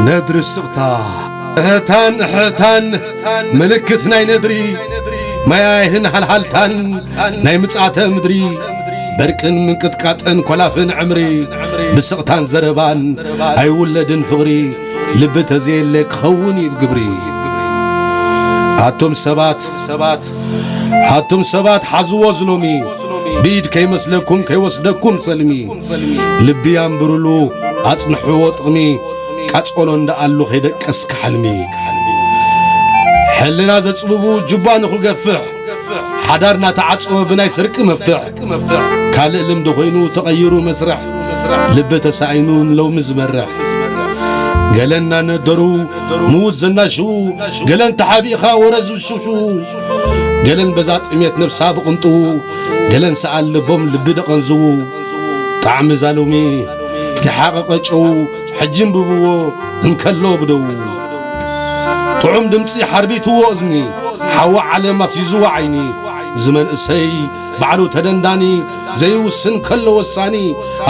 ነድሪ ስቕታ፣ እሕታን እሕታን፣ ምልክት ናይ ነድሪ፣ መያይህን ሃልሃልታን ናይ ምጽኣተ ምድሪ፣ በርቅን ምንቅጥቃጥን ኮላፍን ዕምሪ፣ ብስቕታን ዘረባን ኣይውለድን ፍቕሪ፣ ልቢ ተዘየለ ክኸውን እዩ ብግብሪ። ኣቱም ሰባት፣ ኣቱም ሰባት ሓዝዎ ዝሎሚ፣ ብኢድ ከይመስለኩም ከይወስደኩም ሰልሚ። ልቢ ኣንብርሉ ኣጽንሕዎ ጥቕሚ፣ ቀጸሎ እንዳኣሉ ከይደቀስካ ሕልሚ። ሕልና ዘጽብቡ ጅባ ንኽገፍሕ፣ ሓዳር ናተዓጽወ ብናይ ስርቂ መፍትሕ። ካልእ ልምዲ ኮይኑ ተቐይሩ መስርሕ፣ ልቢ ተሳኢኑ ንሎሚ ዝመርሕ። ገለን እናነደሩ ምዉት ዘናሽዉ፣ ገለን ተሓቢእኻ ወረ ዝሽውሽዉ፣ ገለን በዛ ጥሜት ነብሳ ብቕንጥዉ፣ ገለን ሰኣል ልቦም ልቢ ደቐንዝዉ። ጣዕሚ ዛሎሚ ይሓቐቐ ጨዉ፣ ሕጂ እንብብዎ እንከሎ ብደዉ። ጥዑም ድምጺ ሓርቢትዎ እዝኒ፣ ሓዊ ዓለም ኣፍዚዝዎ ዓይኒ። እዚ መንእሰይ ባዕሉ ተደንዳኒ፣ ዘይውስን ከሎ ወሳኒ፣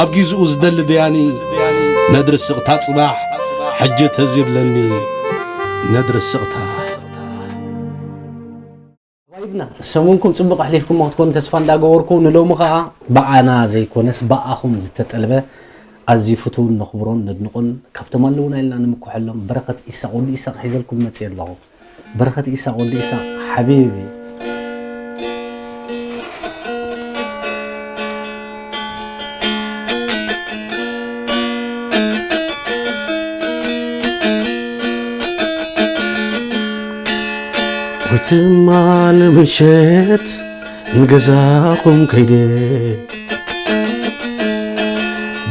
ኣብ ጊዝኡ ዝደሊ ደያኒ። ነድሪ ስቕታ ጽባሕ ሕጂ ተዝብለኒ፣ ነድሪ ስቕታ። ሓባይብና፣ ሰሙንኩም ጽቡቕ ኣሕሊፍኩሞ ክትኮኑ ተስፋ እንዳገበርኩ፣ ንሎሚ ኸኣ ብኣና ዘይኮነስ ብኣኹም ዝተጠልበ ኣዝዩ ፍቱውን ነኽብሮን ነድንቖን ካብቶም ኣለዉና ኢልና ንምኩሐሎም በረኸት ኢሳቕ ወዲ ኢሳቕ ሒዘልኩም መጽየ ኣለኹ። በረኸት ኢሳቕ ወዲ ኢሳቕ ሓቢቢ። ወይ ትማል ምሸት ንገዛኹም ከይደ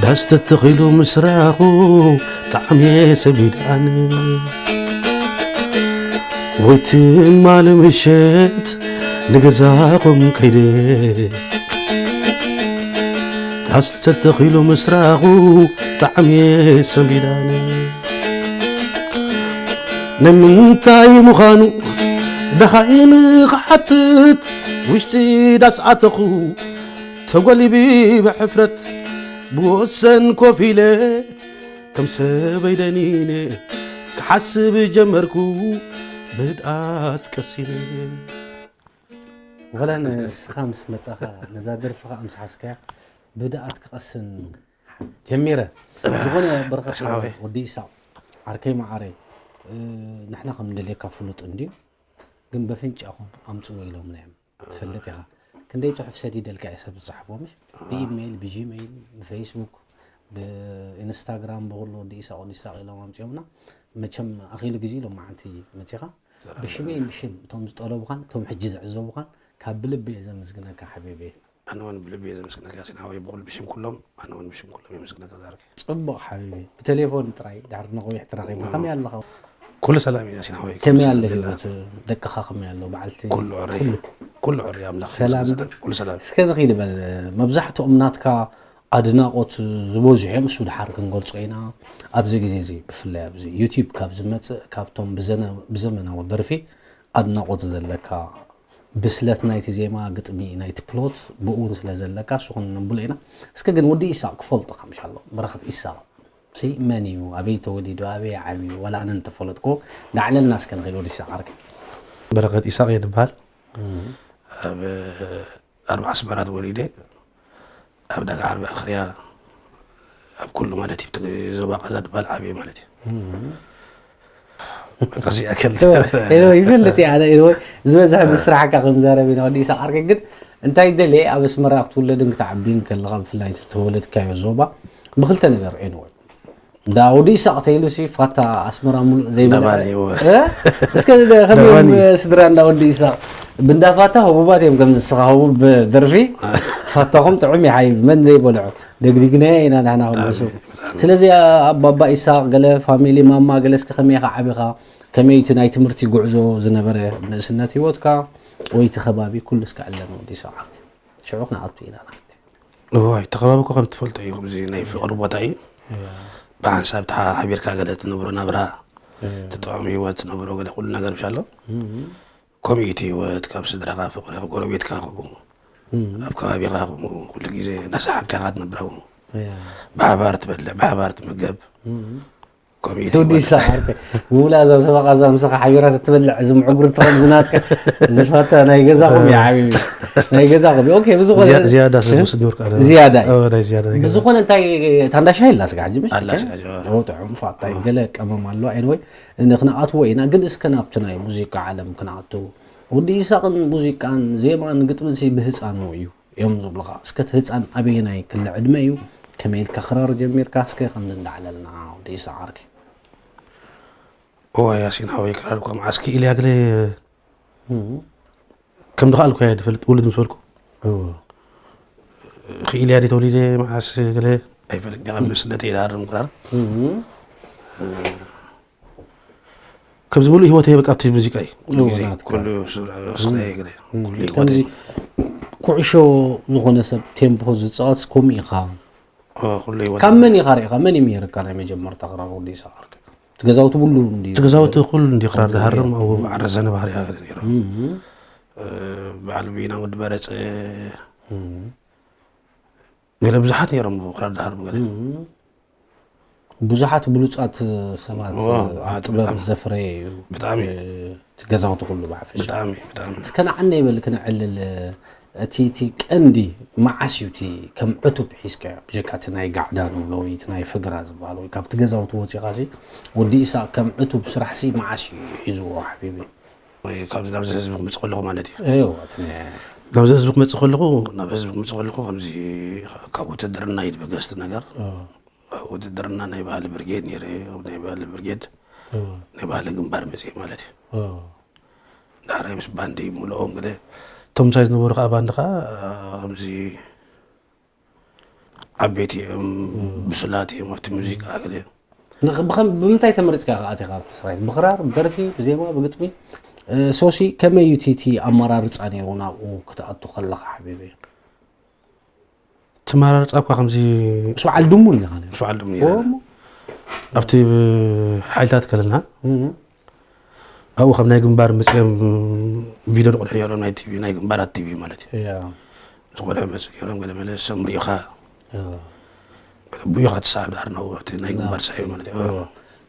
ዳስ ተተኺሉ ምስራኹ ጣዕሚ ሰቢዳኒ። ወይ ትማል ምሸት ንገዛኹም ከይደ ዳስ ተተኺሉ ምስራኹ ጣዕሚ ሰቢዳኒ። ንምንታይ ምዃኑ ደኻኢን ክሓትት ውሽጢ ዳስ ኣተኹ ተጎሊቢ ብሕፍረት ብወሰን ኮፍ ኢለ ከም ሰበይ ደኒነ ክሓስብ ጀመርኩ ብህድኣት ቀሲነ። ወላ ንስኻ ምስ መጻኻ ነዛ ደርፊ ኸኣ ምስ ሓዝካያ ብህድኣት ክቐስን ጀሚረ። ዝኾነ በረኸት ወዲ ኢሳቕ ዓርከይ መዓረይ ንሕና ከም ንደልየካ ፍሉጥ እንድዩ፣ ግን በፍንጫኹም ኣምጽዎ ኢሎምና እዮም። ትፈልጥ ኢኻ ክንደይ ጽሑፍ ሰዲደልካ እየ ሰብ ዝጽሕፎ ምሽ ብኢሜይል ብጂሜይል ብፌስቡክ ብኢንስታግራም ብኩሉ ወዲ ኢሳቕ ወዲ ኢሳቕ ኢሎም ኣምጺኦምና። መቸም ኣኺሉ ግዜ ኢሎም መዓንቲ መጺኻ ብሽመይ ብሽም እቶም ዝጠለቡኻን እቶም ሕጂ ዝዕዘቡኻን ካብ ብልቢ እየ ዘመስግነካ ሓቢቢ። ኣነ እውን ብልቢ እየ ዘመስግነካ ያሲን ሓወይ ብኩሉ ብሽም ኩሎም ኣነ እውን ብሽም ኩሎም የመስግነካ ዛርኪ። ጽቡቕ ሓቢቢ ብቴሌፎን ጥራይ ድሕሪ ነዊሕ ተራኺብና ከመይ ኣለኻ? ኩሉ ሰላም እዩ ያሲን ሓወይ። ከመይ ኣሎ ህይወት ደቅኻ ከመይ ኣሎ በዓልቲ? ኩሉ ዕረ ኩሉ ዕረ ኣምላኽ ሰላም ኩሉ ሰላም። እስከ ንኺድ በል መብዛሕትኦም ናትካ ኣድናቖት ዝበዝሑ እዮም። እሱ ድሓር ክንገልጾ ኢና። ኣብዚ ግዜ እዚ ብፍላይ ኣብዚ ዩቲዩብ ካብ ዝመጽእ ካብቶም ብዘመናዊ ደርፊ ኣድናቖት ዘለካ ብስለት ናይቲ ዜማ፣ ግጥሚ ናይቲ ፕሎት ብኡ እውን ስለ ዘለካ እሱ ክንነብሎ ኢና። እስከ ግን ወዲ ኢሳቕ ክፈልጦ ከምሻሎ በረኸት ኢሳቕ ሲ መን እዩ? ኣበይ ተወሊዱ? ኣበይ ዓብዩ? ዋላ ኣነ እንተፈለጥኩ ዳዕለልና እስከ ንኽእል ወዲ ኢሳቕ ዓርከይ። በረኸት ኢሳቕ እየ ዝበሃል። ኣብ ኣርባ ኣስመራ ተወሊደ ኣብ ዳጋ ዓርቢ ኣኽርያ ኣብ ኩሉ ማለት እዩ ዞባ ቃዛ ዝበሃል ዓብየ ማለት እዩ። ይፈልጥ እየ ኣነ ዝበዝሐ ምስራሕካ ክንዛረብ ኢና ወዲ ኢሳቅ ዓርከይ ግን እንታይ ደልየ ኣብ ኣስመራ ክትውለድን ክትዓብይን ከለካ ብፍላይ ተወለድካዮ ዞባ ብክልተ ነገር ኤንወይ እንዳ ወዲ ኢሳቕ ተይሉ ሲ ፋታ ኣስመራ ሙሉእ ዘይበልዐ እንዳባኒ እወ። እ? እስከ ደ- ከመይ እዮም እንዳባኒ። ስድራ እንዳ ወዲ ኢሳቕ ብንዳ ፋታ ህቡባት እዮም ከም ዝስኻ ህቡብ ደርፊ ፋታኹም ጥዑም ይሓይብ መን ዘይበልዖ ደግዲግናዮ ኢና ንሕና ክመሱ ስለዚ ኣባባ ኢሳቕ ገለ ፋሚሊ ማማ ገለ እስከ ከመይ ኢኻ ዓቢኻ ከመይ እቲ ናይ ትምህርቲ ጉዕዞ ዝነበረ ንእስነት ህይወትካ ወይ እቲ ከባቢ ኩሉ እስከ ዕለና ወዲ ኢሳቕ ዓቢ ሽዑ ክንኣቱ ኢና ናብቲ እዋይ እቲ ከባቢ እኮ ከም ትፈልጦ እዩ ከምዚ ናይ ፍቅሪ ቦታ እዩ ብሓንሳብ ተሓቢርካ ገለ ትነብሮ ናብራ ትጥዕም ህይወት ትነብሮ ገለ ኩሉ ነገር ብሻ ኣሎ ኮሚኒቲ ህይወት ካብ ስድራካ ፍቅሪ ካብ ጎረቤትካ ከምኡ ኣብ ከባቢኻ ከምኡ ኩሉ ግዜ እናሰሓቅካ ኢኻ ትነብር ኣብኡ። ብሓባር ትበልዕ፣ ብሓባር ትምገብ። ከምኡ እዩ ትውዲ ይሳኻርከ ውላ እዛ ሰበቓ እዛ ምሳኻ ሓቢራ ትበልዕ፣ እዚ ምዕጉርቲ ከም ዝናትካ ዝፈታ ናይ ገዛኹም እዩ ሓቢቢ። ናይ ገዛኹም እዩ። ኦኬ፣ ብዝኾነ ዝያ- ዝያዳ ስለ ዝወስድ ነበርኩ ኣነ። ዝያዳ እዩ። ኦ፣ ናይ ዝያዳ ናይ ገዛ። ብዝኾነ እንታይ፣ እታ እንዳ ሻሂ ኣላ ስጋ ሕጂ ምሽ ኣላ ስጋ ሕጂ፣ ኦ። ኦ፣ ጥዑም ፋታ እዩ። ገለ ቀመም ኣሎ። ኤንወይ ንክንኣትዎ ኢና፣ ግን እስከ ናብቲ ናይ ሙዚቃ ዓለም ክንኣቱ። ወዲ ይሳቕን ሙዚቃን ዜማን ግጥምን ሲ ብህፃኑ እዩ እዮም ዝብሉኻ። እስከ እቲ ህፃን ኣበየናይ ክሊ ዕድመ እዩ? ከመይ ኢልካ ክራር ጀሚርካ? እስከ ከምዚ እንዳዕለልና ወዲ ይሳቕ ዓርከይ። እዋ ያሲን ሓወይ፣ ክራር እኳ መዓስ ክኢልያ ገለ ከም ድኸኣልኩ እየ ዝፈልጥ። ውልድ ምስ በልኩ እዎ። ክኢልያ ድየ ተወሊደ መዓስ ገለ ኣይፈልጥ። ካብ ንእስነተይ ይሃርም ክራር። ከምዚ ሙሉእ ህይወተይ በቃ ኣብቲ ሙዚቃ እዩ። ኩሉ ግዜ፣ ናትካ። ኩሉ ስራይ፣ ስራይ ገለ፣ ኩሉ ህይወተይ። ከምዚ ኩዕሾ ዝኾነ ሰብ ቴምፖ ዝፃወት ከምኡ ኢኻ። ኦ፣ ኩሉ ህይወተይ። ካብ መን ኢኻ ርኢኻ? መን እዩ ምሂርካ ናይ መጀመርታ ክራር ወዲ ይሳቕ ዓርከይ? እቲ ገዛውቲ ብሉ እንዲ እቲ ገዛውቲ ኩሉ እንዲ ክራር ዝሃርም ኣብኡ በዓል ረዘነ ባህርያ ገለ ነይሩ። እ፣ በዓል ቢና ወዲ በረፀ፣ ገለ ብዙሓት ነይሮም ክራር ዝሃርም ገለ። ብዙሓት ብሉጻት ሰባት ዋ፣ ኣብ ጥበብ ብጣዕሚ። ዘፍረየ እዩ። ብጣዕሚ። እ፣ እቲ ገዛውቲ ኩሉ ብሓፈሻ። ብጣዕሚ፣ ብጣዕሚ። እስከ ንዓና ይበል ክነዕልል፣ እቲ፣ እቲ ቀንዲ መዓስ እዩ እቲ ከም ዕቱብ ሒዝካዮ? ብጀካ እቲ ናይ ጋዕዳ ንብሎ ወይ እቲ ናይ ፍግራ ዝበሃል ወይ ካብቲ ገዛውቲ ወጺኻሲ ወዲ ኢሳቕ ከም ዕቱብ ስራሕሲ መዓስ እዩ ሒዝዎ ሓቢቢ? ወይ ካብዚ ናብዚ ህዝቢ ክመጽእ ከለኹ ማለት እዩ። እዋ፣ እቲ ናይ ናብዚ ህዝቢ ክመጽእ ከለኹ፣ ናብ ህዝቢ ክመጽእ ከለኹ ከምዚ ካብ ውትድርና እዩ ዝበገስቲ ነገር። እ። ውትድርና ናይ ባህሊ ብርጌድ ነይረ፣ ናይ ባህሊ ብርጌድ፣ እዎ። ናይ ባህሊ ግንባር መፅእ ማለት እዩ። እዎ። ዳሕራይ ምስ ባንዲ ምልኦም ገለ እቶም ምሳይ ዝነበሩ ከዓ ባንዲ ከዓ ከምዚ ዓበይቲ እዮም፣ ብሱላት እዮም ኣብቲ ሙዚቃ ገለ። ንኽ- ብኸም- ብምንታይ ተመሪፅካ ኢኻ ኣቲኻ ኣብቲ ስራይት? ብኽራር፣ ብደርፊ፣ ብዜማ፣ ብግጥሚ? እ፣ ሶሲ ከመይ እዩ እቲ- እቲ ኣመራርፃ ነይሩ ናብኡ ክትኣቱ ከለኻ ሓቢቢ? ትመራርፃ እኳ ከምዚ ምስ በዓል ድሙ ኢኻ ነይሩ። ምስ በዓል ድሙ ነይረ። እሞ ኣብቲ ሓይልታት ከለና ኣብኡ ከም ናይ ግንባር መፅኦም ቪድዮ ንቆልሑ ነይሮም ናይ ቲቪ ናይ ግንባራት ቲቪ ማለት እዩ። ዝቆልሑ መፅእ ገይሮም ገለ መለ ሰምሪኻ ብኡ ኢኻ ትሰዓብ ዳር ነው ኣብቲ ናይ ግንባር ሰዓብ ማለት እዩ።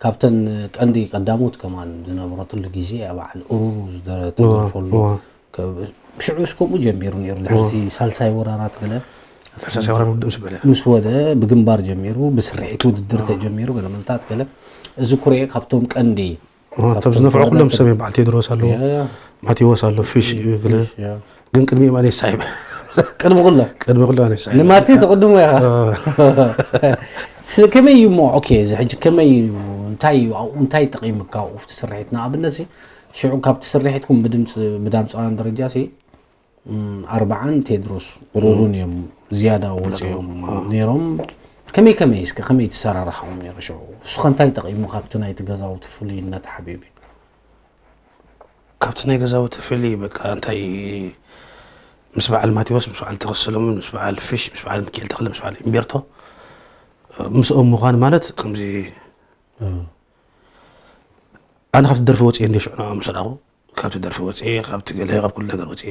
ካብተን ቀንዲ ቀዳሞት ከማን ዝነበረትሉ ግዜ ኣብ በዓል እሩሩ ዝደረ- ተደርፈሉ ሽዑ እስከምኡ ጀሚሩ ነይሩ። ድሕርቲ ሳልሳይ ወራራት ገለ ሳልሳይ ወራር ውድእ ምስ በለ ምስ ወደ ብግንባር ጀሚሩ ብስርሒት ውድድር ተጀሚሩ ገለ መልታት ገለ እዚ ኩርኤ ካብቶም ቀንዲ እቶም ዝነፍዑ ኩሎም ሰብ እዮም። በዓል ቴድሮስ ኣሎ፣ ማቴዎስ ኣሎ፣ ፊሽ ገለ ግን ቅድሚኦም ኣነ ይሳሒብ። ቅድሚ ኩሎም ቅድሚ ኩሎም ኣነ ይሳሒብ። ንማቴ ተቕድሞ ኢኻ። ስለ ከመይ እዩ እሞ ኦኬ፣ እዚ ሕጂ ከመይ እዩ፣ እንታይ እዩ ኣብኡ እንታይ ጠቒምካ ኣብኡ ኣብቲ ስርሒት? ንኣብነት ሲ ሽዑ ካብቲ ስርሒትኩም ብድምፂ ብዳምፃውያን ደረጃ ሲ ኣርባዓን ቴድሮስ ቁሩሩን እዮም ዝያዳ ወፂኦም ነይሮም። ከመይ ከመይ እስከ ከመይ ትሰራርሓኦም ነይሩ ሽዑ? ንስኻ እንታይ ጠቒሙ ካብቲ ናይቲ ገዛውቲ ፍሉይነት ሓቢቢ? ካብቲ ናይ ገዛውቲ ፍልይ በቃ እንታይ ምስ በዓል ማቴዎስ ምስ በዓል ተኸሰሎምን ምስ በዓል ፊሽ ምስ በዓል ሚካኤል ተኽለ ምስ በዓል ኢምቤርቶ ምስኦም ምዃን ማለት ከምዚ ኣነ ካብቲ ደርፊ ወፂኤ እንደ ሽዑ ንዕኦም ምስ ረኣኹ ካብቲ ደርፊ ወፅኤ ካብቲ ገለ ካብ ኩሉ ነገር ወፅኤ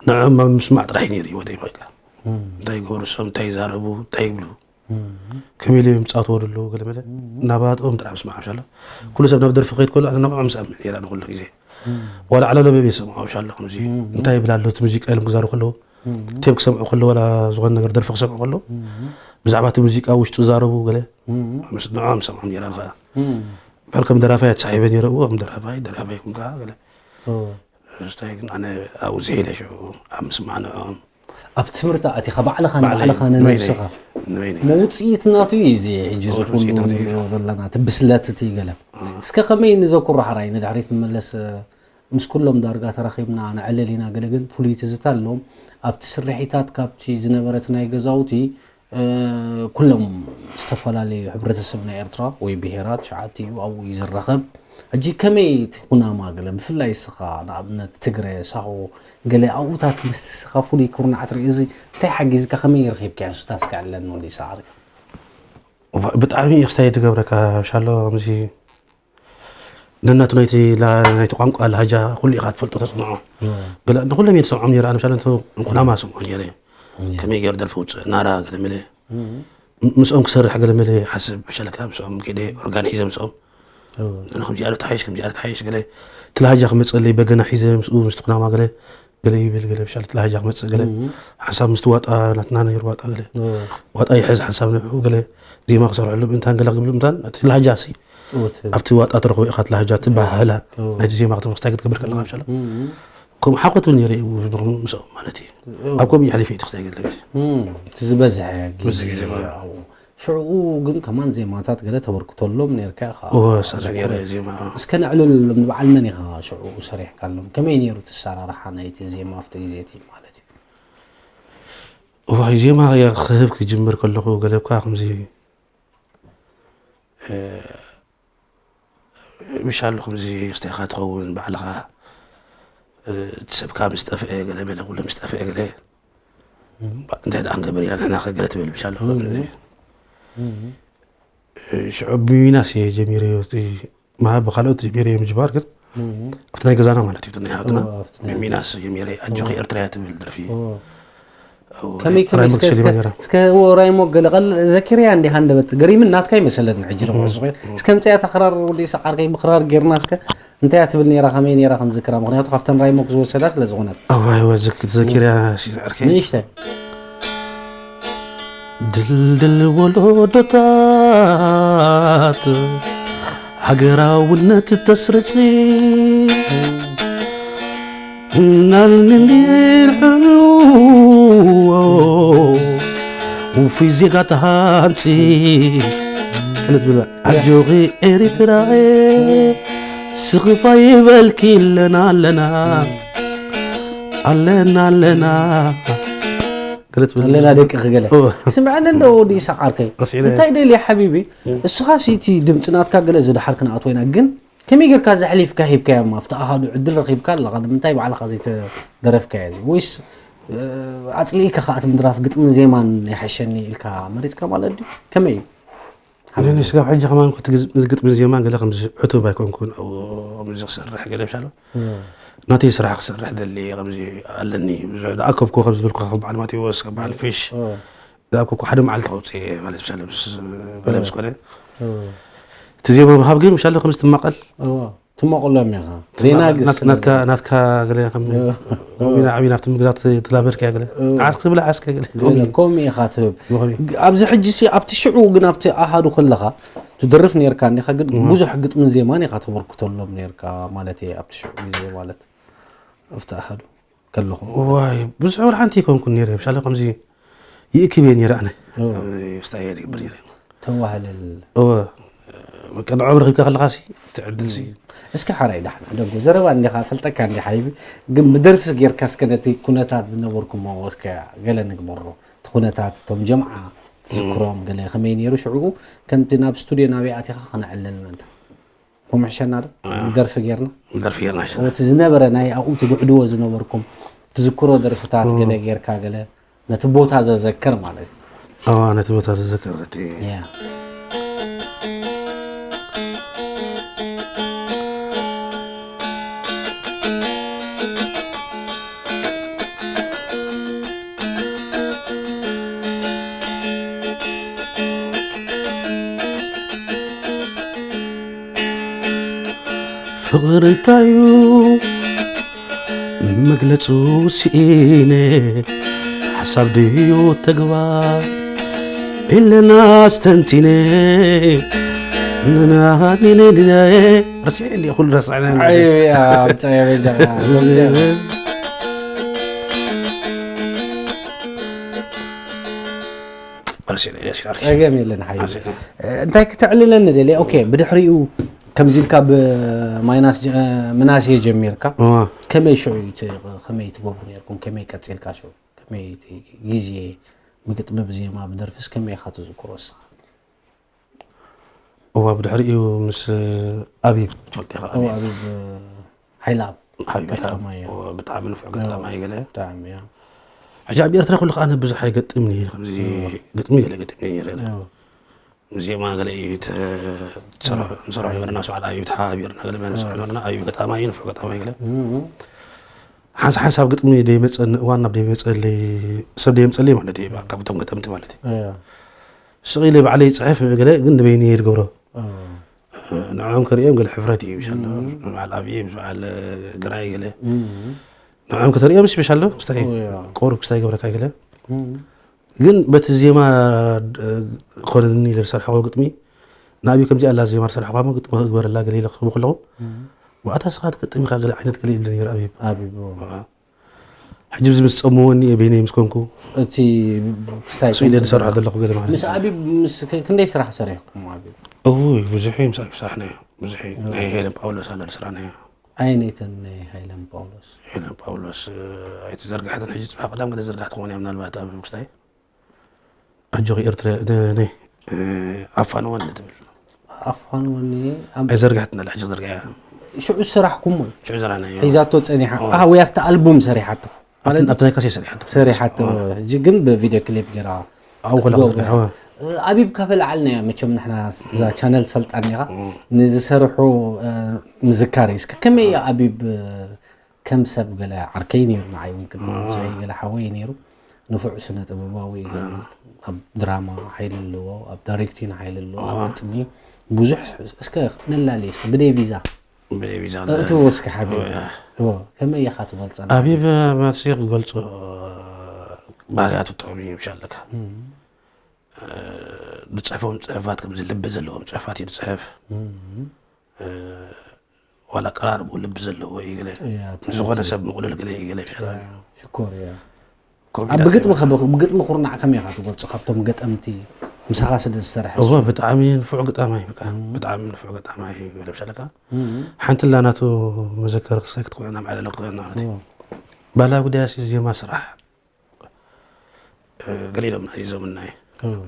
ንዕኦም ኣብ ምስማዕ ጥራሕ እዩ ነይሩ ህይወተይ በቃ እንታይ ይገብሩ ሰብ እንታይ ይዛረቡ እንታይ ይብሉ ከመይ ኢሎም ይምፃወትዎ ደለዉ ገለ መለ ናባትኦም ጥራሕ ምስማዕ ኣብሻሎ ኩሉ ሰብ ናብ ደርፊ ከይድ ከሎ ኣነ ናብኦም ሰምዕ ነይራ ንኩሉ ግዜ ዋላ ዓለምለበብ እየ ዝሰምዖ ኣብሻሎ ከምዚ እንታይ ይብል ኣሎ እቲ ሙዚቃ ኢሎም ክዛረቡ ከለዉ ቴብ ክሰምዑ ከለዉ ዋላ ዝኾነ ነገር ደርፊ ክሰምዑ ከለዉ ብዛዕባ እቲ ሙዚቃ ውሽጡ ዝዛረቡ ገለ ንዕኦም ሰምዖም ነይራ ንኸዓ በል ከም ደራፋይ ኣተሳሒበ ነይረ እዎ ከም ደራፋይ ደራፋይ ኩን ከዓ ገለ ስታይ ግን ኣነ ኣብኡ ዝሒለ ሽዑ ኣብ ምስማዕ ንዕኦም ኣብ ትምህርቲ ኣቲኻ ባዕልኻ ንባዕልኻ ንነብስኻ ንበይነይ መውፅኢት ናቱ እዩ እዚ ሕጂ እዚ ኩሉ ንሪኦ ዘለና እቲ ብስለት እቲ ገለ እስከ ከመይ ንዘኩሮ ሓራይ ንድሕሪት ንመለስ ምስ ኩሎም ዳርጋ ተራኺብና ንዕልል ኢና ገለ ግን ፍሉይ ትዝታ ኣለዎም ኣብቲ ስርሒታት ካብቲ ዝነበረት ናይ ገዛውቲ ኩሎም ዝተፈላለዩ ሕብረተሰብ ናይ ኤርትራ ወይ ብሄራት ሸዓቲ እዩ ኣብኡ እዩ ዝራኸብ ሕጂ ከመይ እቲ ኩናማ ገለ ብፍላይ እስኻ ንኣብነት ትግረ ሳሆ ገለ ኣብኡታት ምስቲ እስኻ ፍሉይ ኩርናዕ ትርኢ እዚ እንታይ ሓጊዝካ ከመይ ረኺብካዮ ስታስካ ዕለን ወዲ ሰዓሪ ብጣዕሚ እዩ ክስታይ ትገብረካ ሻሎ ከምዚ ነናቱ ናይቲ ላ- ናይቲ ቋንቋ ላሃጃ ኩሉ ኢኻ ትፈልጦ ተስምዖ። ገለ ንኩሎም እየ ዝሰምዖም ነይረ። ኣነ ምሳሌ እንተ ኩናማ ሰምዖ ነይረ። ከመይ ገይሩ ደርፊ ውፅእ ናራ ገለ መለ። ም- ምስኦም ክሰርሕ ገለ መለ ሓስብ ብሸለካ ምስኦም ከይደ ኦርጋን ሒዘ ምስኦም። ንነ ከምዚኣ ዶ ተሓይሽ ከምዚኣ ዶ ተሓይሽ ገለ ትላሃጃ ክመፀለይ በገና ሒዘ ምስኡ ምስቲ ኩናማ ገለ ገለ ይብል ገለ ብሻል ትላሃጃ ክመፅእ ገለ ሓንሳብ ምስቲ ዋጣ ናትና ነይሩ ዋጣ ገለ ዋጣ ይሕዝ ሓንሳብ ንዕኡ ገለ ዜማ ክሰርሐሉ ምእንታን ገለ ክብል ምእንታን እቲ ላሃጃ ሲ ኣብቲ ዋጣ ትረኽቦ ኢኻ ትላሃጃ ትባህላ ናይቲ ዜማ ክትብል ክስታይ ክትገብር ከለኻ ብሻል ከምኡ ሓኮት ብል ነይረ እዩ ምስኦም ማለት እዩ ኣብ ከምኡ ይሕሊፍ እዩ ትክስታይ ገለ እቲ ዝበዝሐ ግዜ ሽዕኡ ግን ከማን ዜማታት ገለ ተበርክተሎም ነርካ ኢኻ እወ፣ ሰሪሕ ነይረ ዜማ። እስከ ነዕልለሎም ንበዓል መን ኢኻ ሽዕኡ ሰሪሕካሎም ከመይ ነይሩ እቲ ኣሰራርሓ ናይቲ ዜማ ኣብቲ ግዜ እቲ ማለት እዩ እዋይ ዜማ ክህብ ክጅምር ከለኹ ገለብካ ከምዚ እ፣ ብሻሉ ከምዚ ክስታይካ ትኸውን ባዕልኻ እ፣ እቲ ሰብካ ምስ ጠፍአ ገለ መለ ኩሉ ምስ ጠፍአ ገለ እንታይ ደኣ ክንገብር ኢና ንሕና ከ ገለ ትብል ብሻሉ ሽዑ ብሚናስ እየ ጀሚረዮ እቲ መሃብ ብካልኦት ጀሚረዮ ምጅማር ግን ኣብቲ ናይ ገዛና ማለት እዩ ናይ ሃብትና ኣብቲ ናይ ብሚናስ ጀሚረ ኣጆኺ ኤርትራያ ትብል ደርፊ ከመይ ከመይ እስከ እስከ እስከ ወራይ ሞ ገለ ቀል ዘኪርያ እንዲ ሃንደበት ገሪምን ናትካ ይመሰለትኒ ሕጂ ነው ርሱ እስከ ምጽያ ተክራር ወዲ ሰዓርከይ ብክራር ጌርና እስከ እንታይ ትብል ነራ ከመይ ነራ ክንዝክራ ምክንያቱ ካብተን ራይሞክ ዝወሰዳ ስለ ዝኾነት ኣዋይ ወዝክ ዘኪርያ ሲዓርከይ ንእሽተ ድልድል ወለዶታት ሃገራውነት ተስርጽ ናልንሚርሑ ውፉይ ዜጋ ተሃንጺ ክልት ብላ ኣጆኺ ኤሪትራኤ ስኽፋ ይበልኪ ኣለና ኣለና ኣለና ኣለና ኣለና ደቂ ክገለ ስምዐኒ እንደ ወዲ ኢሳቅ ዓርከይ እንታይ ደልየ ሓቢቢ እስኻ ሲቲ ድምፂ ናትካ ገለ ዝደሓር ክንኣትወ ኢና ግን ከመይ ጌርካ ዘሕሊፍካ ሂብካዮም ኣብቲ ኣሃዱ ዕድል ረኺብካ ኣለኻ ንምንታይ ባዕልኻ ዘይተደረፍካዮ እዚ ወይስ ኣፅሊእካ ከዓ እቲ ምድራፍ ግጥምን ዜማን ይሓሸኒ ኢልካ መሪፅካ ማለት ድዩ ከመይ እዩ ንስጋብ ሕጂ ከማን እቲ ግጥምን ዜማን ገለ ከም ዕቱብ ኣይኮንኩን ከምዚ ክሰርሕ ገለ ብሻሎ ናተይ ስራሕ ክሰርሕ ደሊ ከምዚ ኣለኒ ብዙሕ ደኣከብኮ ከም ዝበልኩ ከም በዓል ማቴዎስ ከም በዓል ፊሽ ደኣከብኮ ሓደ መዓልቲ ከውፅእ ማለት ብሻሎ ምስ ገለ ምስ ኮነ እቲ ዜማ ምሃብ ግን ብሻሎ ከም ዝትማቐል ትመቕሎም ኢኻ ዘይናግስ ናትካ ገለ ከም ሎሚና ዓብና ኣብቲ ምግዛት ትላመድካ ገለ ዓስ ክብላ ዓስከ ገለ ከምኡ ኢኻ ትህብ ኣብዚ ሕጂ ሲ ኣብቲ ሽዑ ግን ኣብቲ ኣሃዱ ከለኻ ትደርፍ ነርካ እኒኻ ግን ብዙሕ ግጥምን ዜማን ኢኻ ተበርክተሎም ነርካ ማለት እየ ኣብቲ ሽዑ ግዜ ማለት ኣብቲ ኣሃዱ ከለኹ ዋይ ብዙሕ ወላ ሓንቲ ይኮንኩን ነረ ብሻለ ከምዚ ይእክብ እየ ነረ ኣነ ስታይ እየ ዝገብር ነረ ተዋህለል እወ በቃ ንዕኦም ረኺብካ ከለኻ ሲ ትዕድል ሲ እስኪ ሓራይ ዳሕና ደጎ ዘረባ እንዲኻ ፈልጠካ እንዲ ሓይቢ ግን ብደርፊ ጌርካ እስከ ነቲ ኩነታት ዝነበርኩሞ እስከ ገለ ንግበሮ እቲ ኩነታት እቶም ጀምዓ ትዝክሮም ገለ ከመይ ነይሩ ሽዑ ከምቲ ናብ ስቱድዮ ናበይ ኣቲኻ ክነዕልል ምእንታ ከምሕሸና ዶ ደርፊ ጌርና ደርፊ ጌርና ሕሸና እቲ ዝነበረ ናይ ኣብኡ ትጉዕድዎ ዝነበርኩም ትዝክሮ ደርፍታት ገለ ጌርካ ገለ ነቲ ቦታ ዘዘክር ማለት እዩ ኣዋ ነቲ ቦታ ዘዘክር እቲ ፍቕሪ እንታዩ መግለጹ ስኢነ ሓሳብ ድዩ ተግባር ኢለና ኣስተንቲነ ንናሃኒነ ድናየ ረሲዐ እንዲ ኩሉ ረስዕና ጸገም የለን ሓይ እንታይ ክተዕልለኒ ደልየ ኦኬ ብድሕሪኡ ከምዚ ኢልካ ብማይናስ ምናሴ ጀሚርካ ከመይ ሽዑ ከመይ ትገብሩ ነርኩም ከመይ ቀፂልካ ሽዑ ከመይ ግዜ ብግጥሚ ብዜማ ብደርፍስ ከመይ ኢኻ ትዝክሮ እስኻ እዋ ብድሕሪኡ ምስ ኣቢብ ትፈልጥ ኢኻ ኣቢብ ሓይላ ሓቢብ ሓይላ ብጣዕሚ ንፉዕ ገጣማይ ገለ ብጣዕሚ እያ ሕጂ ኣብ ኤርትራ ኩሉ ከኣ ብዙሕ ኣይገጥምን እየ ከምዚ ግጥሚ ገለ ገጥም እየ ነረ ዜማ ገለ እዩ ተ- ትሰርሑ ንሰርሖ ነበርና፣ ምስ በዓል ኣቢብ ተሓባቢርና ገለ ንሰርሖ ነበርና። ኣቢብ ገጣማይ እዩ፣ ንፉዕ ገጣማይ ገለ። ሓንሳ ሓንሳብ ግጥሚ ደይመፀኒ፣ እዋን ናብ ደይመፀለይ፣ ሰብ ደይመፀለይ ማለት እዩ፣ ካብ እቶም ገጠምቲ ማለት እዩ። ስቕ ኢለ ባዕለይ ይፅሕፍ ገለ፣ ግን ንበይኒ እየ ዝገብሮ። ንዕኦም ክርእዮም ገለ ሕፍረት እዩ ይሻሎ። በዓል ኣብይ ምስ በዓል ግራይ ገለ ንዕኦም ከተርእዮም ስፔሻል ዶ ስታይ ቁሩብ ክስታይ ገብረካ ገለ። ግን በቲ ዜማ ኮነኒ ኢለ ዝሰርሐዎ ግጥሚ፣ ንኣብዩ ከምዚ ኣላ ዜማ ዝሰርሐኳ ግጥሚ ክግበረላ ገለ ኢለ ክህቡ ከለኹ፣ ዋእታ ስኻ ትገጥም ኢኻ ገለ ዓይነት ገለ ይብለኒ ነይሩ ኣብዩ። ኣብዩ ሕጂ ብዚ ምስ ጸምወኒ እየ በይነይ ምስ ኮንኩ፣ እቲ ክስታይ ስኢለ ዝሰርሖ ዘለኹ ገለ ማለት ምስ እዩ። ኣብዩ ምስ ክ- ክንደይ ስራሕ ሰሪሕኩም ኣብዩ? እውይ፣ ብዙሕ እዩ ምስ ኣብዩ ስራሕናዮ። ብዙሕ እዩ። ናይ ሄለን ጳውሎስ ኣሎ ስራሕናዮ። ኣየነይተን ናይ ሃይለን ጳውሎስ? ሄለን ጳውሎስ ኣይትዘርጋሕትን። ሕጂ ጽባሕ ቀዳም ገለ ዝርጋሕ ትኸውን እያ ምናልባት ኣብ ክስታይ። ኣጆኺ ኤርትራ፣ ነ- ነ- ኣፋንወኒ ትብል። ኣፋንወኒ ኣብ- ኣይዘርጋሕትን ኣላ፣ ሕጂ ዘርጋያ። ሽዑ ዝሰራሕኩሞ እዩ። ሽዑ ዘራናዮ። ሒዛቶ ጸኒሓ። ኦ። ኣህ፣ ወይ ኣብቲ ኣልቡም ሰሪሓቶ። ኣብቲ- ማለት ኣብቲ ናይ ካሴ ሰሪሓቶ። ሰሪሓቶ። ኦ። ሕጂ ግን ብቪድዮ ክሊፕ ገይራ ኣብኡ ከላ ክትገብሮ። ዘርጋሕዋ። እ፣ ኣቢብ ካፈ ለዓልና እያ መቸም ንሕና እዛ ቻነል ትፈልጣ እኒኻ። ኦ። ንዝሰርሑ፣ እ፣ ምዝካር እዩ። እስኪ ከመይ እዩ ኣቢብ፣ እ፣ ከም ሰብ ገለ ዓርከይ ነይሩ፣ ንዓይ እውን ቅድሚ ምምፅኣይ ገለ ሓወይ ነይሩ። ንፉዕ ስነ ጥበባዊ እዩ። ኣብ ድራማ ሓይሊ ኣለዎ፣ ኣብ ዳይሬክቲን ሓይሊ ኣለዎ፣ ኣብ ግጥሚ ብዙሕ። እስከ ነላሊ እስከ ብደይ ቪዛ ብደይ ቪዛ እእትዎ እስከ ሓቢብ። እዎ፣ ከመይ ኢኻ ትገልጾ? ኣቢብ መሲ ክገልጾ ባህርያቱ ጥዑም እዩ ይሻለካ። ዝፅሕፎም ፅሑፋት ከምዚ ልቢ ዘለዎም ፅሑፋት እዩ ዝፅሕፍ። ዋላ ኣቀራርብኡ ልቢ ዘለዎ እዩ ገለ። እያ፣ ዝኾነ ሰብ ምቕሉል ገለ እዩ ገለ ይሻላል። ሽኮር እያ። ኮሜዲ ኣብ ብግጥሚ ሰብ። ከብ- ብግጥሚ ኩርናዕ ከመይ ኢኻ ትገልጾ? ካብቶም ገጠምቲ ምሳኻ ስለ ዝሰርሐ እዎ፣ ብጣዕሚ ንፉዕ ገጣማይ በቃ። ብጣዕሚ ንፉዕ ገጣማይ እዩ ገለ ይሻለካ። ሓንቲ ላ ናቱ መዘከር ክስታይ ክትኮነ ናብ ዓለለ ክትኮነ ማለት እዩ። ባህላዊ ጉዳያሲ ዜማ ስራሕ ገለ ኢሎምና ሒዞምና እዩ።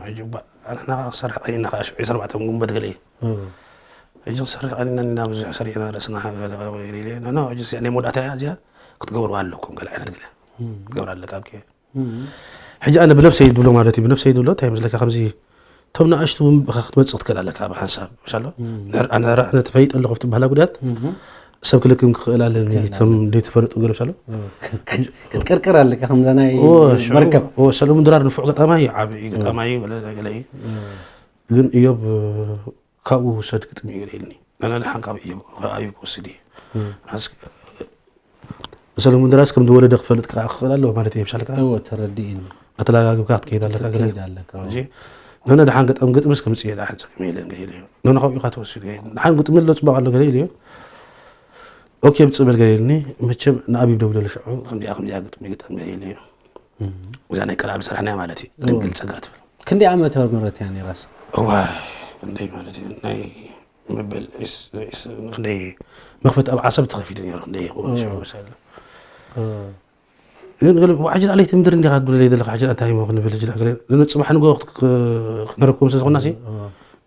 ሕጂ እባ ኣንሕና ክሰርሕ ቀኒና ከዓ ሽዑ ዕስራን ኣርባዕተን ግንቦት ገለ እዩ። ሕጂ ክሰርሕ ቀኒና ኢና ብዙሕ ሰሪሕና ርእስና ገለ ገለ ኢለ ኢለ፣ ኖ፣ ኖ፣ ሕጂ እዚኣ ናይ መወዳእታ እያ እዚኣ ክትገብርዋ ኣለኩም ገለ ዓይነት ገለ ክትገብር ኣለካ ኣብኪ። ሕጂ ኣነ ብነብሰይ ድብሎ ማለት እዩ፣ ብነብሰይ ድብሎ እንታይ ምስለካ ከምዚ እቶም ንኣሽቱ እውን ብኻ ክትመጽእ ክትክእል ኣለካ ብሓንሳብ፣ ምሻሎ? ኣነ ራ- ኣነ ተፈይጠ ኣለኹ ኣብቲ ባህላ ጉዳያት ሰብ ክልክም ክኽእል ኣለኒ፣ እቶም ዘይተፈለጡ ገለ ምሻሎ? ክትቅርቅር ኣለካ ከምዛ ናይ ኦ፣ ሽዑ- መርከብ። ኦ፣ ሰለሙን ድራር ንፉዕ ገጣማይ እዩ፣ ዓቢ እዩ፣ ገጣማይ እዩ፣ ገለ ገለ እዩ። ግን እዮብ ካብኡ ውሰድ ግጥሚ እዩ ኢልኒ። ኣነ ደሓን ካብ እዮብ፣ ካብ ኣዮብ ክወስድ እየ። ኣስ- ሰለሙን ድራርስ ከም ዝወለደ ክፈልጥ ከዓ ክኽእል ኣለዎ ማለት እየ፣ ምሻልካ? እዎ፣ ተረዲእኒ። ኣተላጋግብካ ክትከይድ ኣለካ፣ ገለ ክትከይድ ኣለካ፣ ሕጂ ነነ ደሓን ገጠም ግጥምስ ከምፅእ እየ፣ ደሓን ፀገም የለን፣ ገለ ኢለዮ። ነነ ካብኡ ኢኻ ትወስድ፣ ገለ ደሓን ግጥሚ ኣሎ፣ ፅቡቅ ኣሎ፣ ገለ ኢለዮ። ኦኬ፣ ብፅእ በል፣ ገለ ኢልኒ። መቸም ንኣቢብ ደውለሉ ሽዑ፣ ከምዚኣ፣ ከምዚኣ ግጥሚ ግጠም፣ ገለ ኢለዮ። እዛ ናይ ቀላብ ስራሕና ማለት እዩ፣ እዎ። ድንግል ጸጋ ትብል። ክንደይ ዓመተ ምህረት እያ ነይራስ? እዋይ፣ ክንደይ ማለት እዩ፣ ናይ መበል ዒስ- ዒስ- ክንደይ መኽፈት ኣብ ዓሰብ ተኸፊቱ ነይሩ፣ ክንደይ ይኸውን ሽዑ መሰለ። ግን ገለ፣ "ዋሕጂ ላዕለይቲ ምድሪ እንዲኻ ትብለለይ ዘለኻ፣ ሕጂ እንታይ እሞ ክንብል፣ ሕጂ ላዕለይቲ?" ንጽባሕ ንግሆ ክት- ክ- ክነረክቦም ስለ ዝኾንና ሲ፣